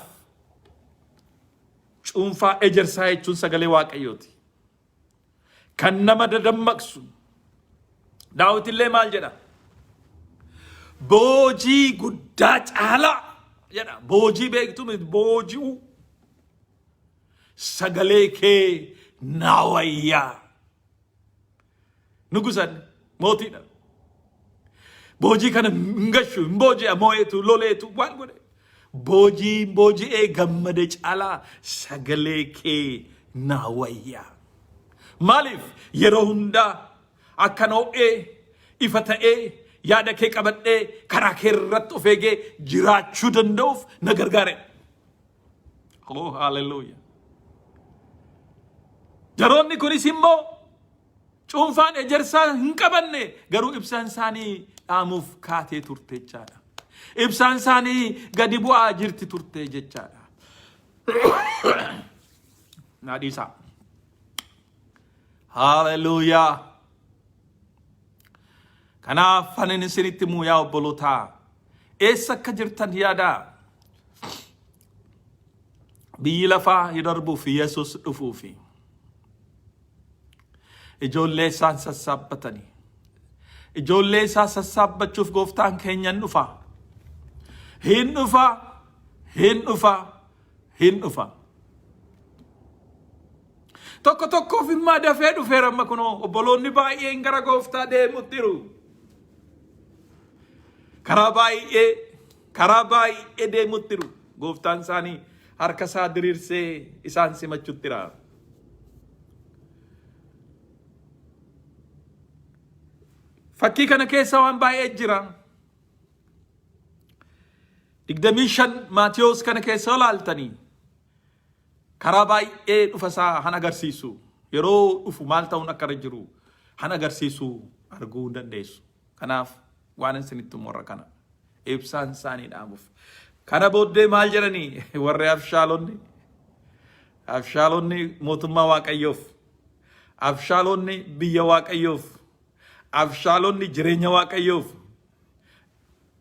cuunfaa ejersaa jechuun sagalee Waaqayyooti. Kan nama dadammaqsu. Daawit illee maal jedha? Boojii guddaa caalaa jedha. Boojii beektu miti booji'uu. Sagalee kee naa wayyaa. Nugusan mootiidha. Boojii kana hin gashu hin booji'a moo'eetu loleetu waan godhe. Boojii booji'ee gammade caalaa sagalee kee naa wayyaa. Maaliif yeroo hundaa akkan ho'ee ifa ta'ee yaada kee qabadhee karaa kee irratti of eegee jiraachuu danda'uuf na gargaare. Oh, hallelujah. Jaroonni kunis immoo cuunfaan ejersaa hin qabanne garuu ibsaan isaanii dhaamuuf kaatee turte jechaadha. Ibsaan isaanii gadi bu'aa jirti turte jechaadha. Naa dhiisaa. Hallelujah. Kanaaf ani isinitti himu yaa obbolootaa eessa akka jirtan yaadaa. Biyyi lafaa hin darbuuf Yesuus dhufuufi. Ijoollee isaan sassaabbatanii. Ijoollee isaa sassaabbachuuf gooftaan keenya hin dhufa. Hin dhufa, hin dhufa, hin dhufa. Tokko tokkoof immoo dafee dhufeera amma kunoo obboloonni baay'een gara gooftaa deemutti jiru. Karaa baay'ee karaa baay'ee deemutti jiru. Gooftaan isaanii harka isaa diriirsee isaan simachutti jira. Fakkii kana keessa waan baay'ee jira. 25 Maatiyoos kana keessa ilaaltanii karaa baay'ee dhufa isaa han agarsiisu. Yeroo dhufu maal ta'uun akka irra jiru han agarsiisu arguu hin dandeessu. Kanaaf waan isinitti himu warra kana ibsaan isaanii dhaamuuf. Kana booddee maal jedhanii warri abshaalonni abshaalonni mootummaa Waaqayyoof Abshaalonni biyya Waaqayyoof, abshaalonni jireenya Waaqayyoof.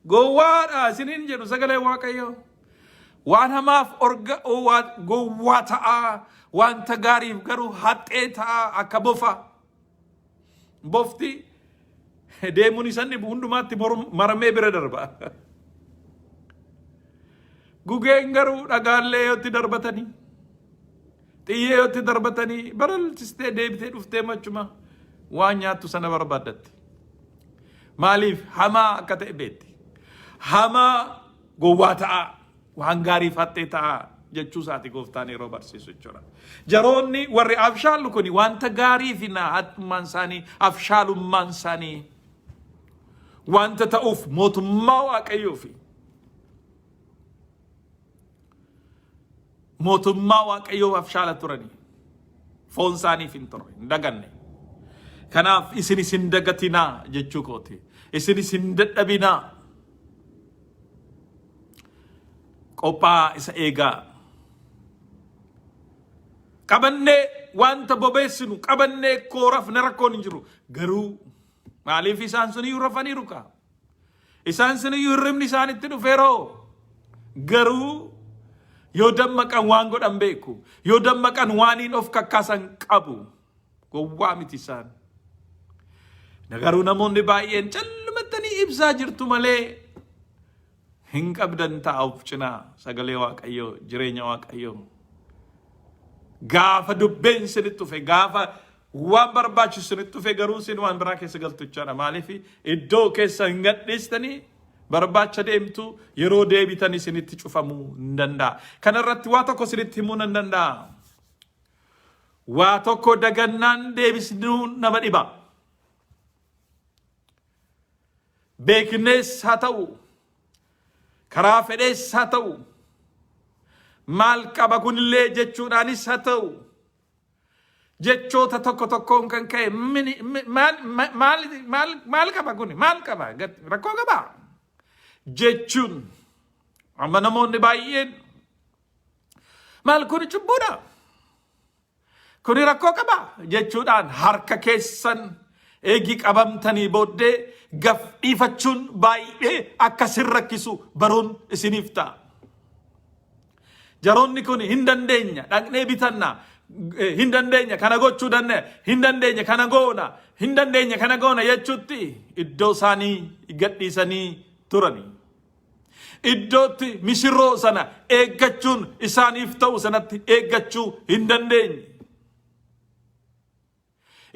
Gowwaadha isiniin jedhu sagalee Waaqayyoo. Waan hamaaf orga gowwaa ta'aa, wanta gaariif garuu haxxee ta'aa akka bofa. Bofti deemuun isan dhibu hundumaatti maramee bira darba. Gugeen garuu dhagaallee yootti darbatanii xiyyee yootti darbatanii baralchistee deebitee dhuftee machuma waan nyaattu sana barbaaddatti. Maaliif hamaa akka ta'e beekti. Hamaa gowwaa ta'aa waan gaarii fattee ta'a jechuu isaati gooftaan yeroo barsiisu jechuudha. Jaroonni warri abshaallu kun wanta gaarii fi haxxummaan isaanii abshaalummaan isaanii wanta ta'uuf mootummaa waaqayyoo fi mootummaa waaqayyoo abshaala turanii foon isaaniif hin turre hin daganne. Kanaaf isin isin dagatinaa jechuu kooti. Isin isin dadhabinaa. Qophaa isa eegaa. Qabannee wanta bobeessinu qabannee koo rafne rakkoon hin jiru. Garuu maaliif isaan sun iyyuu rafaniiru kaa? Isaan sun iyyuu hirribni isaanitti dhufeeroo. Garuu yoo dammaqan waan godhan beeku. Yoo dammaqan waaniin of kakkaasan qabu. Gowwaa miti isaan. Garuu namoonni baay'een callumattanii ibsaa jirtu malee hin qabdan ta'a of cinaa sagalee Waaqayyoo jireenya Waaqayyoo. Gaafa dubbeen isinitti dhufe gaafa waan barbaachisu isinitti dhufe garuu isin waan biraa keessa galtu jechaadha. Maaliif iddoo keessa hin gadhiistanii barbaacha deemtu yeroo deebitan isinitti cufamuu hin danda'a. Kanarratti waa tokko isinitti himuu nan danda'a. Waa tokko dagannaan deebisnuu nama dhiba. Beeknees haa ta'u, karaa fedhees haa ta'u, maal qaba kunillee jechuudhaanis haa ta'u, jechoota tokko tokkoon kan ka'e mini- mi- maal maal maal maal qaba kuni maal qaba rakkoo qaba jechuun amma namoonni baay'een Maal kuni cubbuudha? Kuni rakkoo qaba jechuudhaan harka keessan eegi qabamtanii booddee gaf dhiifachuun baay'ee akka sin rakkisu baruun isiniif ta'a. Jaroonni kun hin dandeenya dhaqnee bitanna hin dandeenya kana gochuu dandeenya hin dandeenya kana goona hin dandeenya kana goona jechuutti iddoo isaanii gadhiisanii turani. Iddootti misirroo sana eeggachuun isaaniif ta'u sanatti eeggachuu hin dandeenye.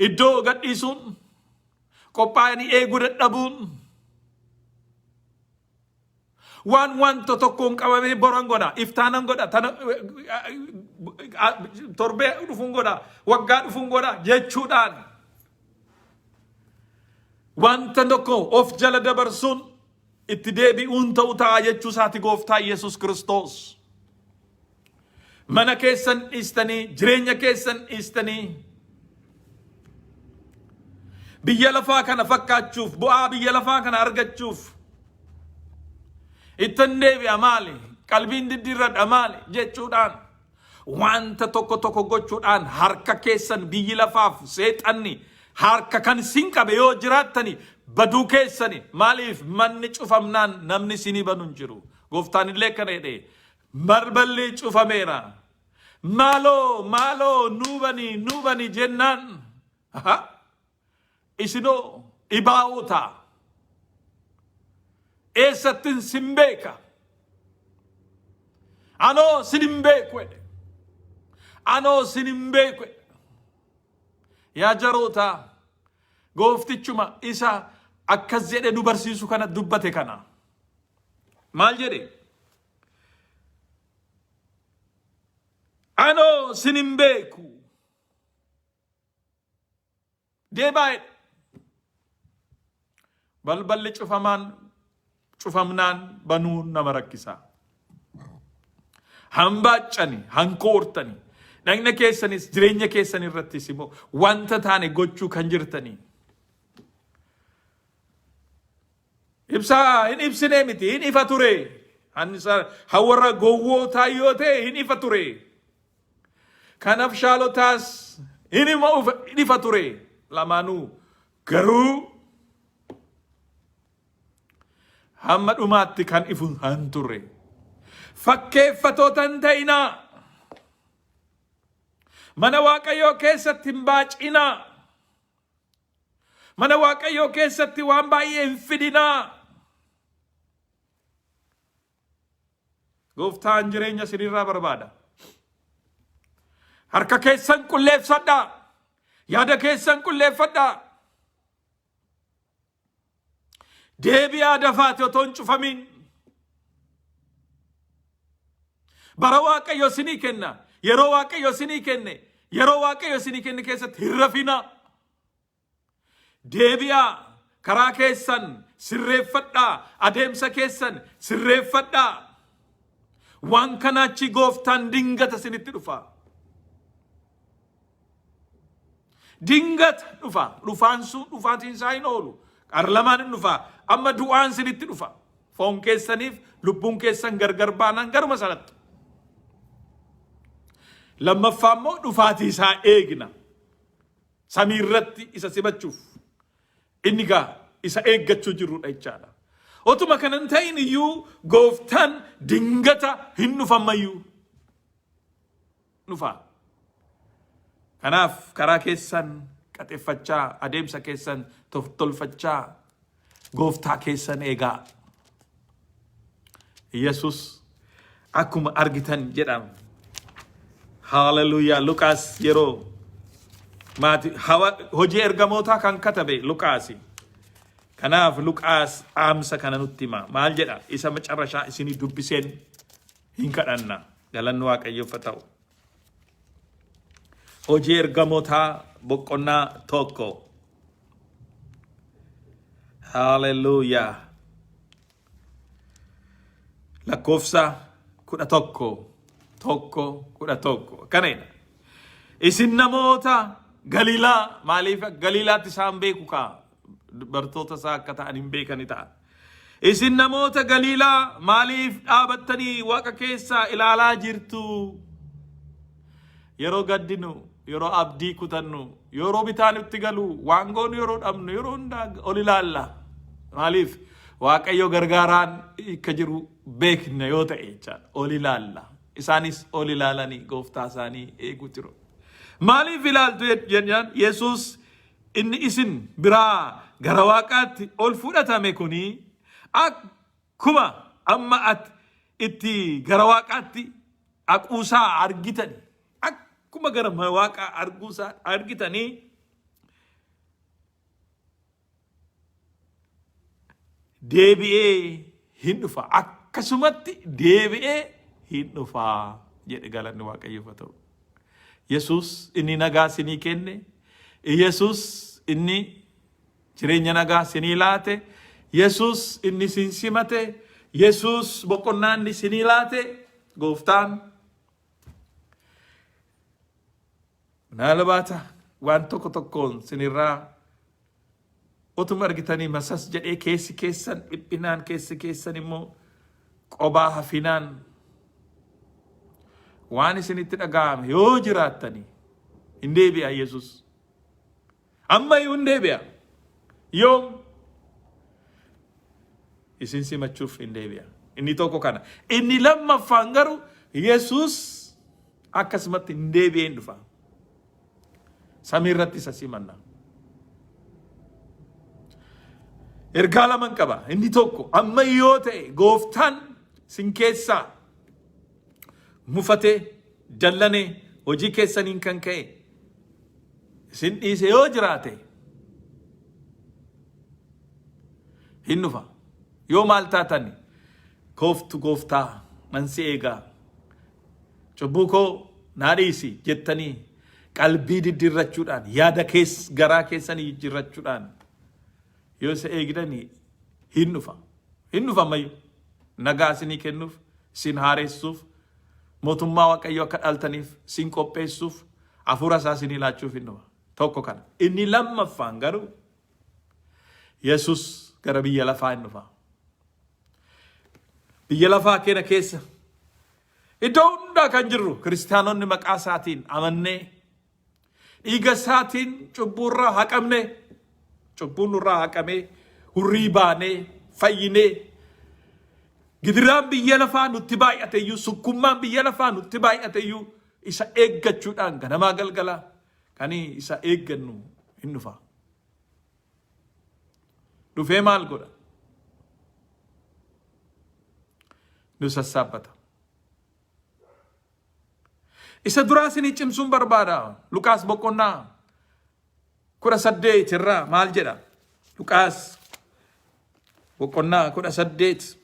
Iddoo gadhiisuun, qophaa'anii eeguu dadhabuun, waan wanta tokkoon qabamee boran godha, iftaanan godha, tana torbee dhufuun godha, waggaa dhufuun godha jechuudhaan wanta tokko of jala dabarsuun itti deebi'uun ta'u ta'a jechuu isaati gooftaa Yesuus Kiristoos. Mana keessan dhiistanii, jireenya keessan dhiistanii, biyya lafaa kana fakkaachuuf, bu'aa biyya lafaa kana argachuuf ittan deebi'a maali, qalbiin diddiirradha maali jechuudhaan wanta tokko tokko gochuudhaan harka keessan biyyi lafaaf seexanni harka kan isin qabe yoo jiraattani baduu keessani. Maaliif manni cufamnaan namni isinii banu hin jiru. Gooftaan illee akkana jedhe, balballi cufameera, maaloo maaloo nuu bani nuu bani jennaan, aha, isinoo dhibaa'oota eessattin sin beeka, anoo sin hin beeku jedhe, anoo sin hin beeku jedhe. Yaa jaroota, gooftichuma isa akkas jedhe nu barsiisu kana dubbate kana maal jedhe? Anoo sin hin beeku deebaa jedhe. Balballi cufamaan cufamnaan banuun nama rakkisa. Hambaaccani, hankoortani, dhagna keessanis jireenya keessan irrattis immoo wanta taane gochuu kan jirtanii. Ibsaa hin ibsinee miti, hin ifa ture. Warra gowwootaa yoo ta'e hin ifa ture. Kan abshaalotaas Inni immoo ifa ture lamaanuu garuu hamma dhumaatti kan ifu hin turre. Fakkeeffatoota hin ta'inaa. Mana Waaqayyoo keessatti hin baacinaa. Mana Waaqayyoo keessatti waan baay'ee hin fidinaa. Gooftaan jireenya isinirraa barbaada. Harka keessan qulleeffadhaa. Yaada keessan qulleeffadhaa. Deebi'aa dafaati otoo hin cufamiin. Bara Waaqayyo isinii kenna. Yeroo Waaqayyo isinii kenne. Yeroo Waaqayyo isinii kenne keessatti hin rafinaa. Deebi'aa karaa keessan sirreeffadhaa. Adeemsa keessan sirreeffadhaa. Waan kanaa achi gooftaan dingata isinitti dhufa. Dingata dhufa. Dhufaan sun dhufaatiin isaa hin oolu. Qarlamaan hin dhufa. Amma du'aan isinitti dhufa. Foon keessaniif lubbuun keessan gargar baanaan garuma sanatti. Lammaffaa immoo dhufaatii isaa eegna. Samii irratti isa simachuuf. Inni gaa isa eeggachuu jirrudha jechaadha. Otuma kana hin ta'in iyyuu gooftaan dingata hin dhufammayyuu. Dhufa. Kanaaf karaa keessan qaxeffachaa, adeemsa keessan tolfachaa, gooftaa keessan eegaa. Yesus akkuma argitan jedhama. Haaleluyyaa. Luqaas yeroo maati hawa hojii ergamootaa kan katabe Luqaasi. Kanaaf Luqaas dhaamsa kana nutti hima. Maal jedha? Isa macarrashaa isinii dubbiseen hin kadhanna. Galanni Waaqayyoof haa ta'u. Hojii ergamootaa boqonnaa 1. Haaleluyyaa. Lakkoofsa 11. 1 11. Akkana jedha. Isin namoota Galiilaa maaliif Galiilaatti isaan beeku kaa bartoota isaa akka ta'an hin beekani ta'a. Isin namoota Galiilaa maaliif dhaabattanii waaqa keessaa ilaalaa jirtu? Yeroo gaddinu, yeroo abdii kutannu, yeroo bitaa nutti galu, waan goonu yeroo dhabnu, yeroo hundaa ol ilaalla. Maaliif? Waaqayyo gargaaraan akka jiru beekna yoo ta'e jechaadha. Ol ilaalla. Isaanis ol ilaalanii gooftaa isaanii eeguu jiru. Maaliif ilaaltu jennaan Yesuus inni isin biraa gara waaqaatti ol fudhatame kuni akkuma amma at itti gara waaqaatti dhaquusaa argitani akkuma gara waaqaa arguusaa argitanii deebi'ee hin dhufa akkasumatti deebi'ee hin dhufa jedhe galanni waaqayyoof haa ta'u. Yesuus inni nagaa isinii kenne, Yesuus inni jireenya nagaa isinii laate, Yesuus inni isin simate, Yesuus boqonnaa inni isinii laate, gooftaan Minaalbaata waan tokko tokkoon sinirraa otuma argitanii masas jedhee keessi keessan dhiphinaan keessi keessan immoo qobaa hafinaan waan isinitti dhaga'ame yoo jiraattanii hin deebi'a Yesus. Amma iyyuu hin deebi'a. Yoom isin simachuuf hin deebi'a. Inni tokko kana. Inni lammaffaan garuu Yesus akkasumatti hin deebi'ee hin dhufa. Samii irratti isa simanna. Ergaa laman qaba. Inni tokko amma yoo ta'e gooftaan sin keessaa mufatee dallanee hojii keessaniin kan ka'e isin dhiise yoo jiraate hin dhufa. Yoo maal taatan kooftu gooftaa nan si eegaa cubbuu koo naa dhiisi jettanii qalbii diddiirrachuudhaan yaada kees garaa keessanii jijjiirrachuudhaan yoo isa eegdanii hin dhufa. Hin dhufa ammayyuu. Nagaa isinii kennuuf, isin haaressuuf, mootummaa Waaqayyoo akka dhaaltaniif isin qopheessuuf, hafuura isaa isinii laachuuf hin dhufa. Tokko kana. Inni lammaffaan garuu Yesus gara biyya lafaa hin dhufa. Biyya lafaa keena keessa iddoo hundaa kan jirru kiristaanonni maqaa isaatiin amannee Dhiiga isaatiin cubbuurraa haqamne, cubbuun nurraa haqamee, hurrii baanee, fayyinee, gidiraan biyya lafaa nutti baay'ate iyyuu, sukkummaan biyya lafaa nutti baay'ate iyyuu, isa eeggachuudhaan ganamaa galgalaa kan isa eeggannu hin dhufa. Dhufee maal godha? Nu sassaabbata. Isa duraa isinii cimsuun barbaada. Luqaas boqonnaa 18 irraa maal jedha? Luqaas boqonnaa 18.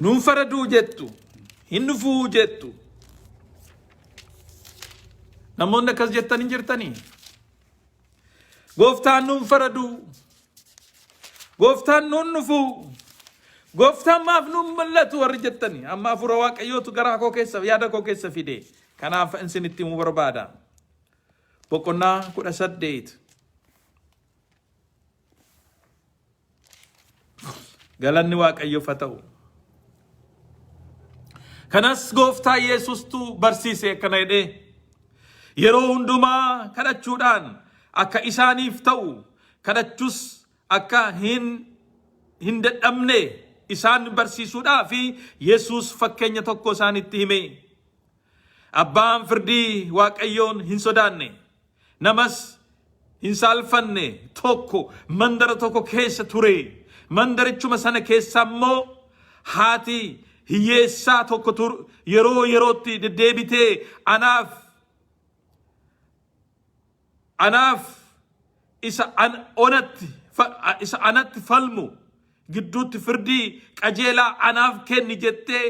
Nuun faraduu jettu, hin dhufuu jettu. Namoonni akkas jettan hin jirtanii? Gooftaan nuun faraduu. Gooftaan nuun dhufuu. Gooftaan maaf nuun mul'atu warri jettani. Amma hafuura Waaqayyootu garaa koo keessa yaada koo keessa fide. Kanaaf isinitti himuu barbaada. Boqonnaa 18. Galanni Waaqayyoof haa ta'u. Kanas gooftaa Yesuustu barsiise akkana jedhee yeroo hundumaa kadhachuudhaan akka isaaniif ta'u kadhachus akka hin hin dadhabne isaan barsiisuudhaa fi Yesuus fakkeenya tokko isaanitti hime. Abbaan firdii Waaqayyoon hin sodaanne, namas hin saalfanne tokko mandara tokko keessa ture. Mandarichuma sana keessa immoo haati hiyyeessaa tokko yeroo yerootti deddeebitee anaaf anaaf isa an onatti isa anatti falmu gidduutti firdii qajeelaa anaaf kenni jettee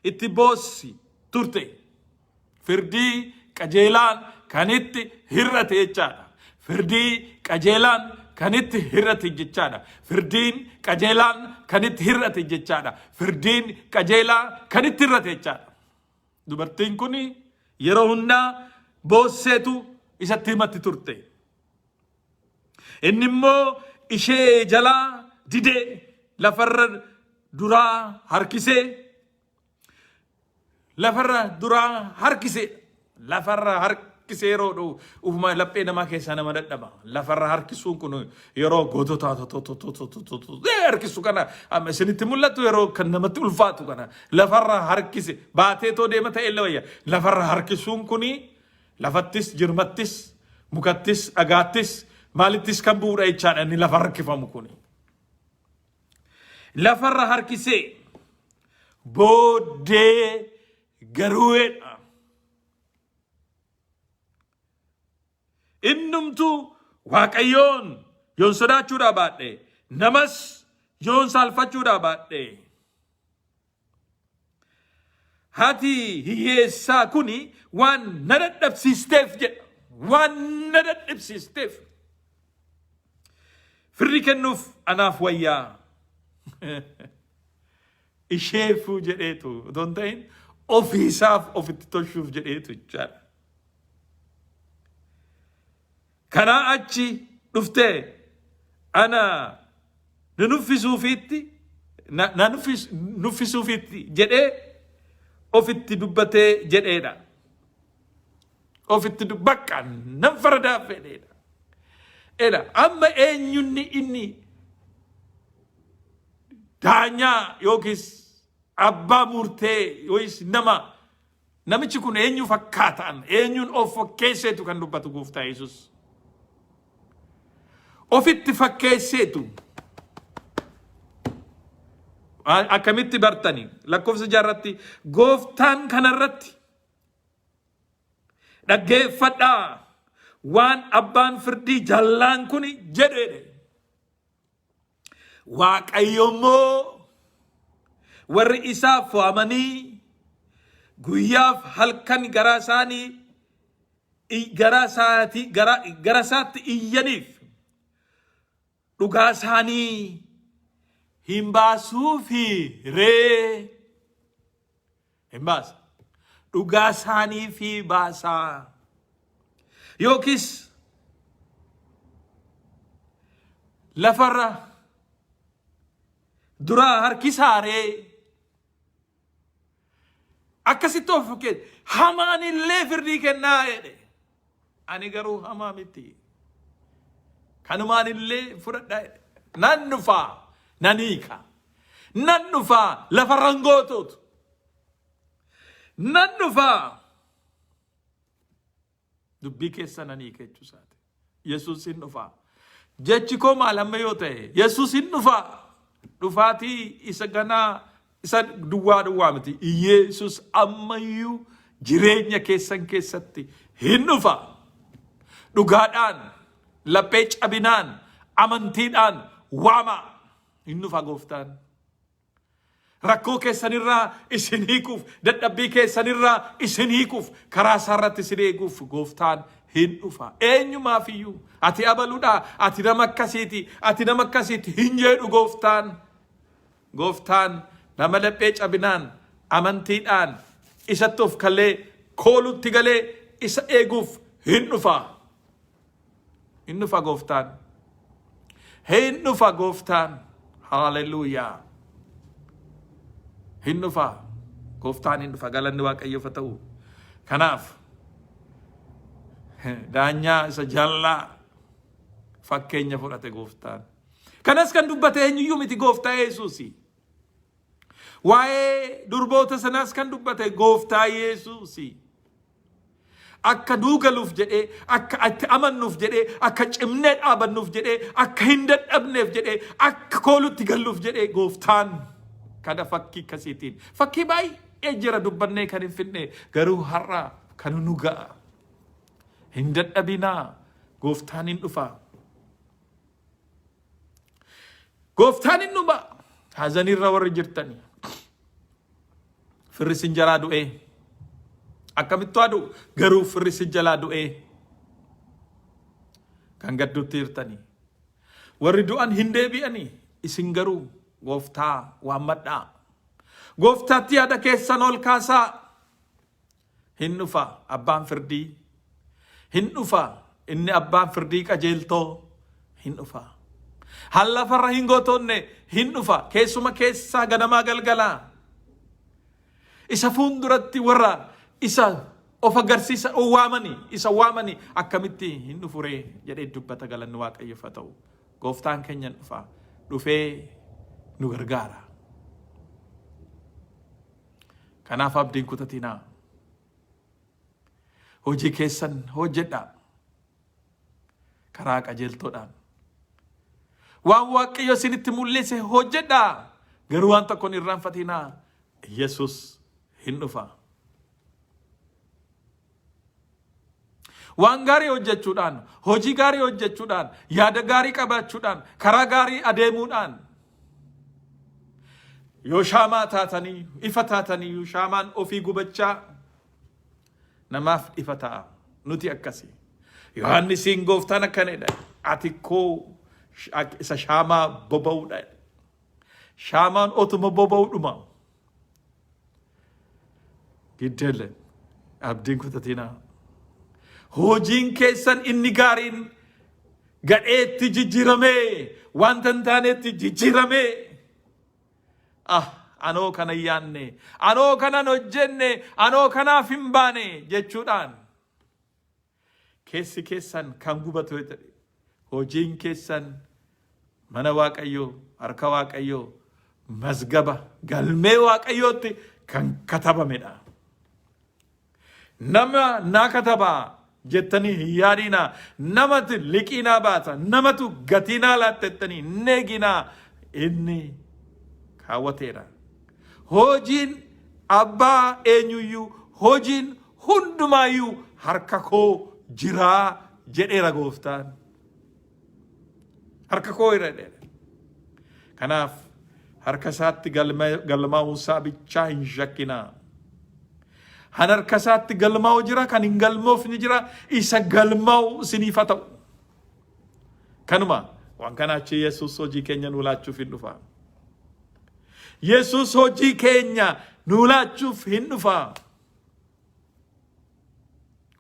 itti boossi turte. Firdii qajeelaan kan itti hir'ate jechaadha. Firdii qajeelaan kan itti hir'ate jechaadha. Firdiin qajeelaan kan itti hir'ate jechaadha. Firdiin qajeelaa kan itti hir'ate jechaadha. Dubartiin kun yeroo hundaa boosseetu isatti himatti turte. Inni immoo ishee jalaa didee lafarra duraa harkisee lafarra duraa harkisee lafarra harkisee yeroo dhufu ufuma laphee namaa keessaa nama dadhaba. Lafarra harkisuun kun yeroo gootota harkisu kana amma isinitti mul'atu yeroo kan namatti ulfaatu kana lafarra harkise baatee too deema ta'e illee wayya. Lafarra harkisuun kuni lafattis jirmattis mukattis dhagaattis maalittis kan bu'uudha jechaadha inni lafa harkifamu kuni. Lafarra harkisee booddee garuu'eedha. Innumtuu Waaqayyoon yoon sodaachuudhaa baadhe, namas yoon saalfachuudhaa baadhe. Haati hiyyeessaa kuni waan na dadhabsiisteef jedha. Waan na dadhabsiisteef. Firri kennuuf anaaf wayyaa. Isheefuu jedheetu otoo hin ta'in ofiisaaf ofitti tolchuuf jedheetu jechaadha. Kanaa achi dhuftee ana na nuffisuufiitti na nuffisuufiitti jedhee ofitti dubbatee jedheedha. Ofitti bakka nan faradaaf fedheedha. Edha amma eenyunni inni daanyaa yookiis abbaa murtee yookiis nama namichi kun eenyu fakkaataan eenyuun of fakkeesseetu kan dubbatu gooftaa Yesuus. Ofitti fakkeesseetu akkamitti bartani lakkoofsa jaarratti gooftaan kanarratti dhaggeeffadhaa waan abbaan firdii jallaan kun jedheedhe. Waaqayyo immoo warri isaaf fo'amanii guyyaaf halkan garaa isaanii garaa isaatii gara gara isaatti iyyaniif dhugaa isaanii hin baasuufi ree hin baasa. Dhugaa isaanii fi baasaa. Yookiis lafarra duraa harkisaa ree. Akkasitti of fakkeessa. Hamaan illee firdii kennaa jedhe. Ani garuu hamaa miti. Kanumaan illee fudhadhaa jedhe. Nan dhufaa nan hiika. Nan dhufaa lafa rangootuutu. Nan dhufaa dubbii keessa nan hiika jechuu isaati. Yesuus hin dhufaa. Jechi koo maal amma yoo ta'e Yesuus hin dhufaa. Dhufaatii isa ganaa isa duwwaa duwwaa miti. Yesuus ammayyuu jireenya keessan keessatti hin dhufa. Dhugaadhaan, laphee cabinaan, amantiidhaan waamaa. Hin dhufa gooftaan. Rakkoo keessanirraa isin hiikuuf, dadhabbii keessanirraa isin hiikuuf, karaa isaarratti isin eeguuf gooftaan hin dhufa. Eenyumaafiyyuu ati abaludha, ati nama akkasiiti, ati nama akkasiiti hin jedhu gooftaan. Gooftaan nama laphee cabinaan, amantiidhaan isatti of kalee koolutti galee isa eeguuf hin dhufa. Hin dhufa gooftaan. Hin dhufa gooftaan. Haaleluyyaa. Hin dhufa. Gooftaan hin dhufa. Galanni Waaqayyoof haa ta'u. Kanaaf daanyaa isa jallaa fakkeenya fudhate gooftaan. Kanas kan dubbate eenyuyyuu miti gooftaa Yesuusi. Waa'ee durboota sanaas kan dubbate gooftaa Yesuusi. Akka nuu galuuf jedhee, akka itti amannuuf jedhee, akka cimnee dhaabannuuf jedhee, akka hin dadhabneef jedhee, akka koolutti galluuf jedhee gooftaan kana fakkii akkasiitiin. Fakkii baay'ee jira dubbannee kan hin fidne garuu har'a kan nu ga'a. Hin dadhabinaa gooftaan hin dhufa. Gooftaan hin dhufa. Hazanirra warri jirtanii. Firri sin jalaa du'ee. Akkamittu haa du'u garuu firri sin jalaa du'ee. Kan gadduutti jirtanii. Warri du'an hin deebi'anii isin garuu gooftaa waammadhaa. Gooftaatti yaada keessan ol kaasaa. Hin dhufa abbaan firdii. Hin dhufa inni abbaan firdii qajeeltoo hin dhufa. Han lafarra hin gotoonne hin dhufa keessuma keessaa ganamaa galgalaa. Isa fuulduratti warra isa of agarsiisa waamanii isa waamanii akkamitti hin dhufuree jedhee dubbata galanni waaqayyoof haa ta'u. Gooftaan keenya hin dhufa dhufee nu gargaara. Kanaaf abdiin kutatinaa. Hojii keessan hojjedhaa. Karaa qajeeltoodhaan. Waan Waaqayyo isinitti mul'ise hojjedhaa. Garuu waan tokko hin irraanfatinaa. Yesus hin dhufa. Waan gaarii hojjechuudhaan, hojii gaarii hojjechuudhaan, yaada gaarii qabaachuudhaan, karaa gaarii adeemuudhaan yoo shaamaa taatanii, ifa taatanii shaamaan ofii gubachaa namaaf ifa ta'a. Nuti akkasi. Yohaannisiin gooftaan akkana jedha. Ati koo isa shaamaa boba'uudha. Shaamaan otuma boba'uudhuma. Giddeelle abdiin kutatinaa. Hojiin keessan inni gaariin gadheetti jijjiiramee wanta hin taanetti jijjiiramee. Ah, anoo kana hin yaanne, anoo kanan hojjenne, anoo kanaaf hin baane jechuudhaan Keessi keessan kan gubatu yoo ta'e, hojiin keessan mana Waaqayyoo, harka Waaqayyoo, mazgaba, galmee Waaqayyootti kan katabamedha. Nama naa katabaa jettanii hin yaadinaa. Namatu liqii naa baasa, namatu gatii naa laatta jettanii hin eeginaa. Inni kaawwateera. Hojiin abbaa eenyuyyuu hojiin hundumaayyuu harka koo jiraa jedheera gooftaan. Harka koo jira jedheera. Kanaaf harka isaatti galmaa'uu isaa bichaa hin shakkinaa. Han harka isaatti galmaa'u jira, kan hin galmoofni jira, isa galmaa'u isiniif haa ta'u. Kanuma waan kana achi Yesuus hojii keenya nuu laachuuf hin dhufa. Yesuus hojii keenya nuu laachuuf hin dhufa.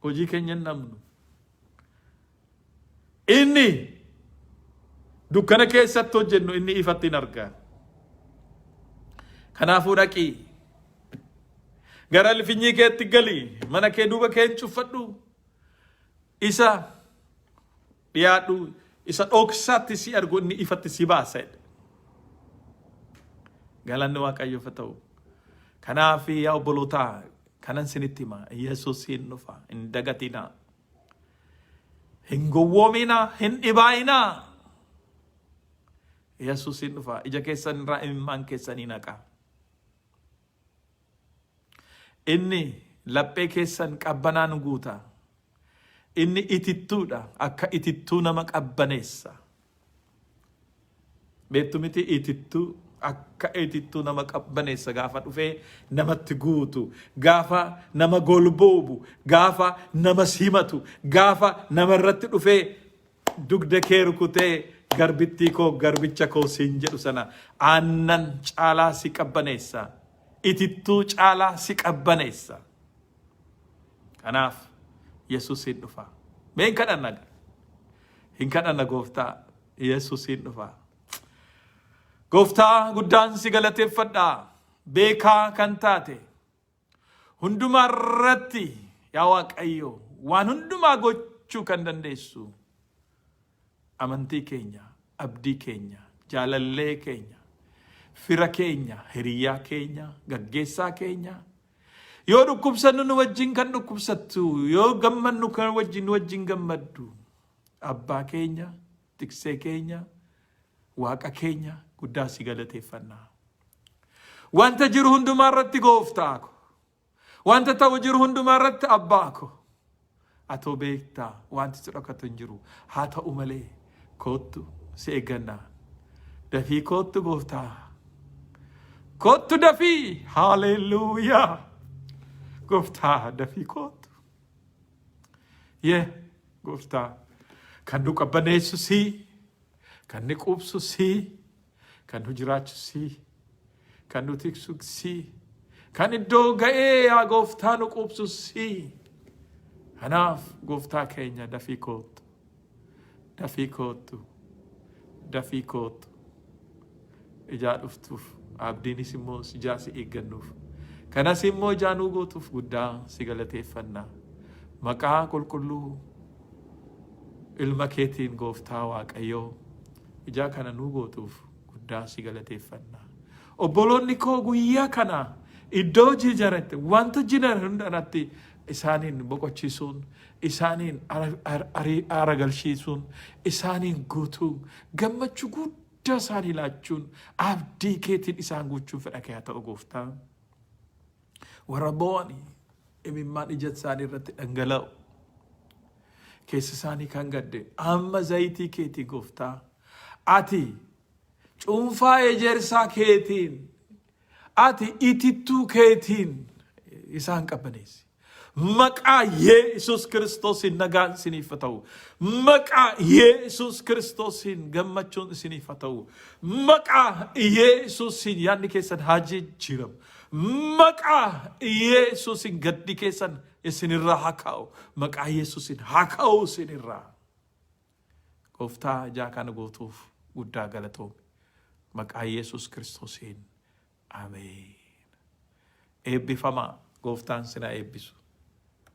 Hojii keenya hin dhabnu. Inni dukkana keessatti hojjennu inni ifatti hin arga. Kanaafuu dhaqii Gara lifinyii keetti gali. Mana kee duuba kee hin cuffadhu. Isa dhiyaadhu. Isa dhoksaatti si argu inni ifatti si baasa jedhe. Galanni Waaqayyoof haa ta'u. Kanaaf yaa obbolootaa kanan sinitti hima. Yesuus hin dhufa. Hin dagatinaa. Hin gowwoominaa. Hin dhibaa'inaa. Yesuus hin dhufa. Ija keessan irraa imimmaan keessanii naqa. Inni laphee keessan qabbanaan guuta. Inni itittuudha. Akka itittuu nama qabbaneessa. Beektu miti itittuu akka itittuu nama qabbaneessa gaafa dhufee namatti guutu, gaafa nama golboobu, gaafa nama simatu, gaafa nama irratti dhufee dugda kee rukutee garbittii koo garbicha koo siin jedhu sana aannan caalaa si qabbaneessa. Itittuu caalaa si qabbaneessa. Kanaaf Yesuus hin dhufa. Mee hin kadhanna. Hin kadhanna gooftaa. Yesuus hin dhufa. Gooftaa guddaan si galateeffadha. Beekaa kan taate. Hundumaa irratti yaa Waaqayyo waan hundumaa gochuu kan dandeessu. Amantii keenya, abdii keenya, jaalallee keenya, fira keenya, hiriyaa keenya, gaggeessaa keenya, Yoo dhukkubsannu nu wajjin kan dhukkubsattu, yoo gammannu kan wajjin nu wajjin gammaddu. Abbaa keenya, tiksee keenya, Waaqa keenya guddaa si galateeffanna. Wanta jiru hundumaa irratti gooftaa ko. Wanta ta'u jiru hundumaa irratti abbaa ko. Atoo beektaa wanti si dhokatu hin jiru. Haa ta'u malee koottu si eegganna. Dafii koottu gooftaa. Koottu dafii. Haaleluyyaa. Gooftaa dafii koottu. Yee gooftaa kan nu qabbaneessu sii, kan nu quubsu sii, kan nu jiraachu sii, kan nu tiksu sii, kan iddoo ga'ee yaa gooftaa nu quubsu sii. Kanaaf gooftaa keenya dafii koottu, dafii koottu, dafii koottu. Ijaa dhuftuuf abdiinis immoo ijaa si eeggannuuf. Kanas immoo ijaa nuu gootuuf guddaa si galateeffanna. Maqaa qulqulluu ilma keetiin gooftaa Waaqayyoo ijaa kana nuu gootuuf guddaa si galateeffanna. Obboloonni koo guyyaa kana iddoo hojii jirantti wanta jiran hundanatti isaaniin boqochiisuun, isaaniin aara galchiisuun, isaaniin guutuun, gammachuu guddaa isaanii laachuun, abdii keetiin isaan guuchuun fedha kee haa ta'u gooftaa. Warra boo'anii imimmaan ija isaanii irratti dhangala'u. Keessa isaanii kan gadde amma zayitii keetii gooftaa. Ati cuunfaa ejersaa keetiin Ati itittuu keetiin isaan qabbaneessi. Maqaa Yesuus Kiristoosiin nagaan isiniif haa ta'u. Maqaa Yesuus Kiristoosiin gammachuun isiniif haa ta'u. Maqaa Yesuusiin yaadni keessan haa jijjiiramu. Maqaa Yesuusiin gaddi keessan isinirraa haa ka'u. Maqaa Yesuusiin haa ka'u isinirraa. Gooftaa ijaa kana gootuuf guddaa galatoomi. Maqaa Yesuus Kiristoosiin. Ameen. Eebbifamaa. Gooftaan sinaa eebbisu.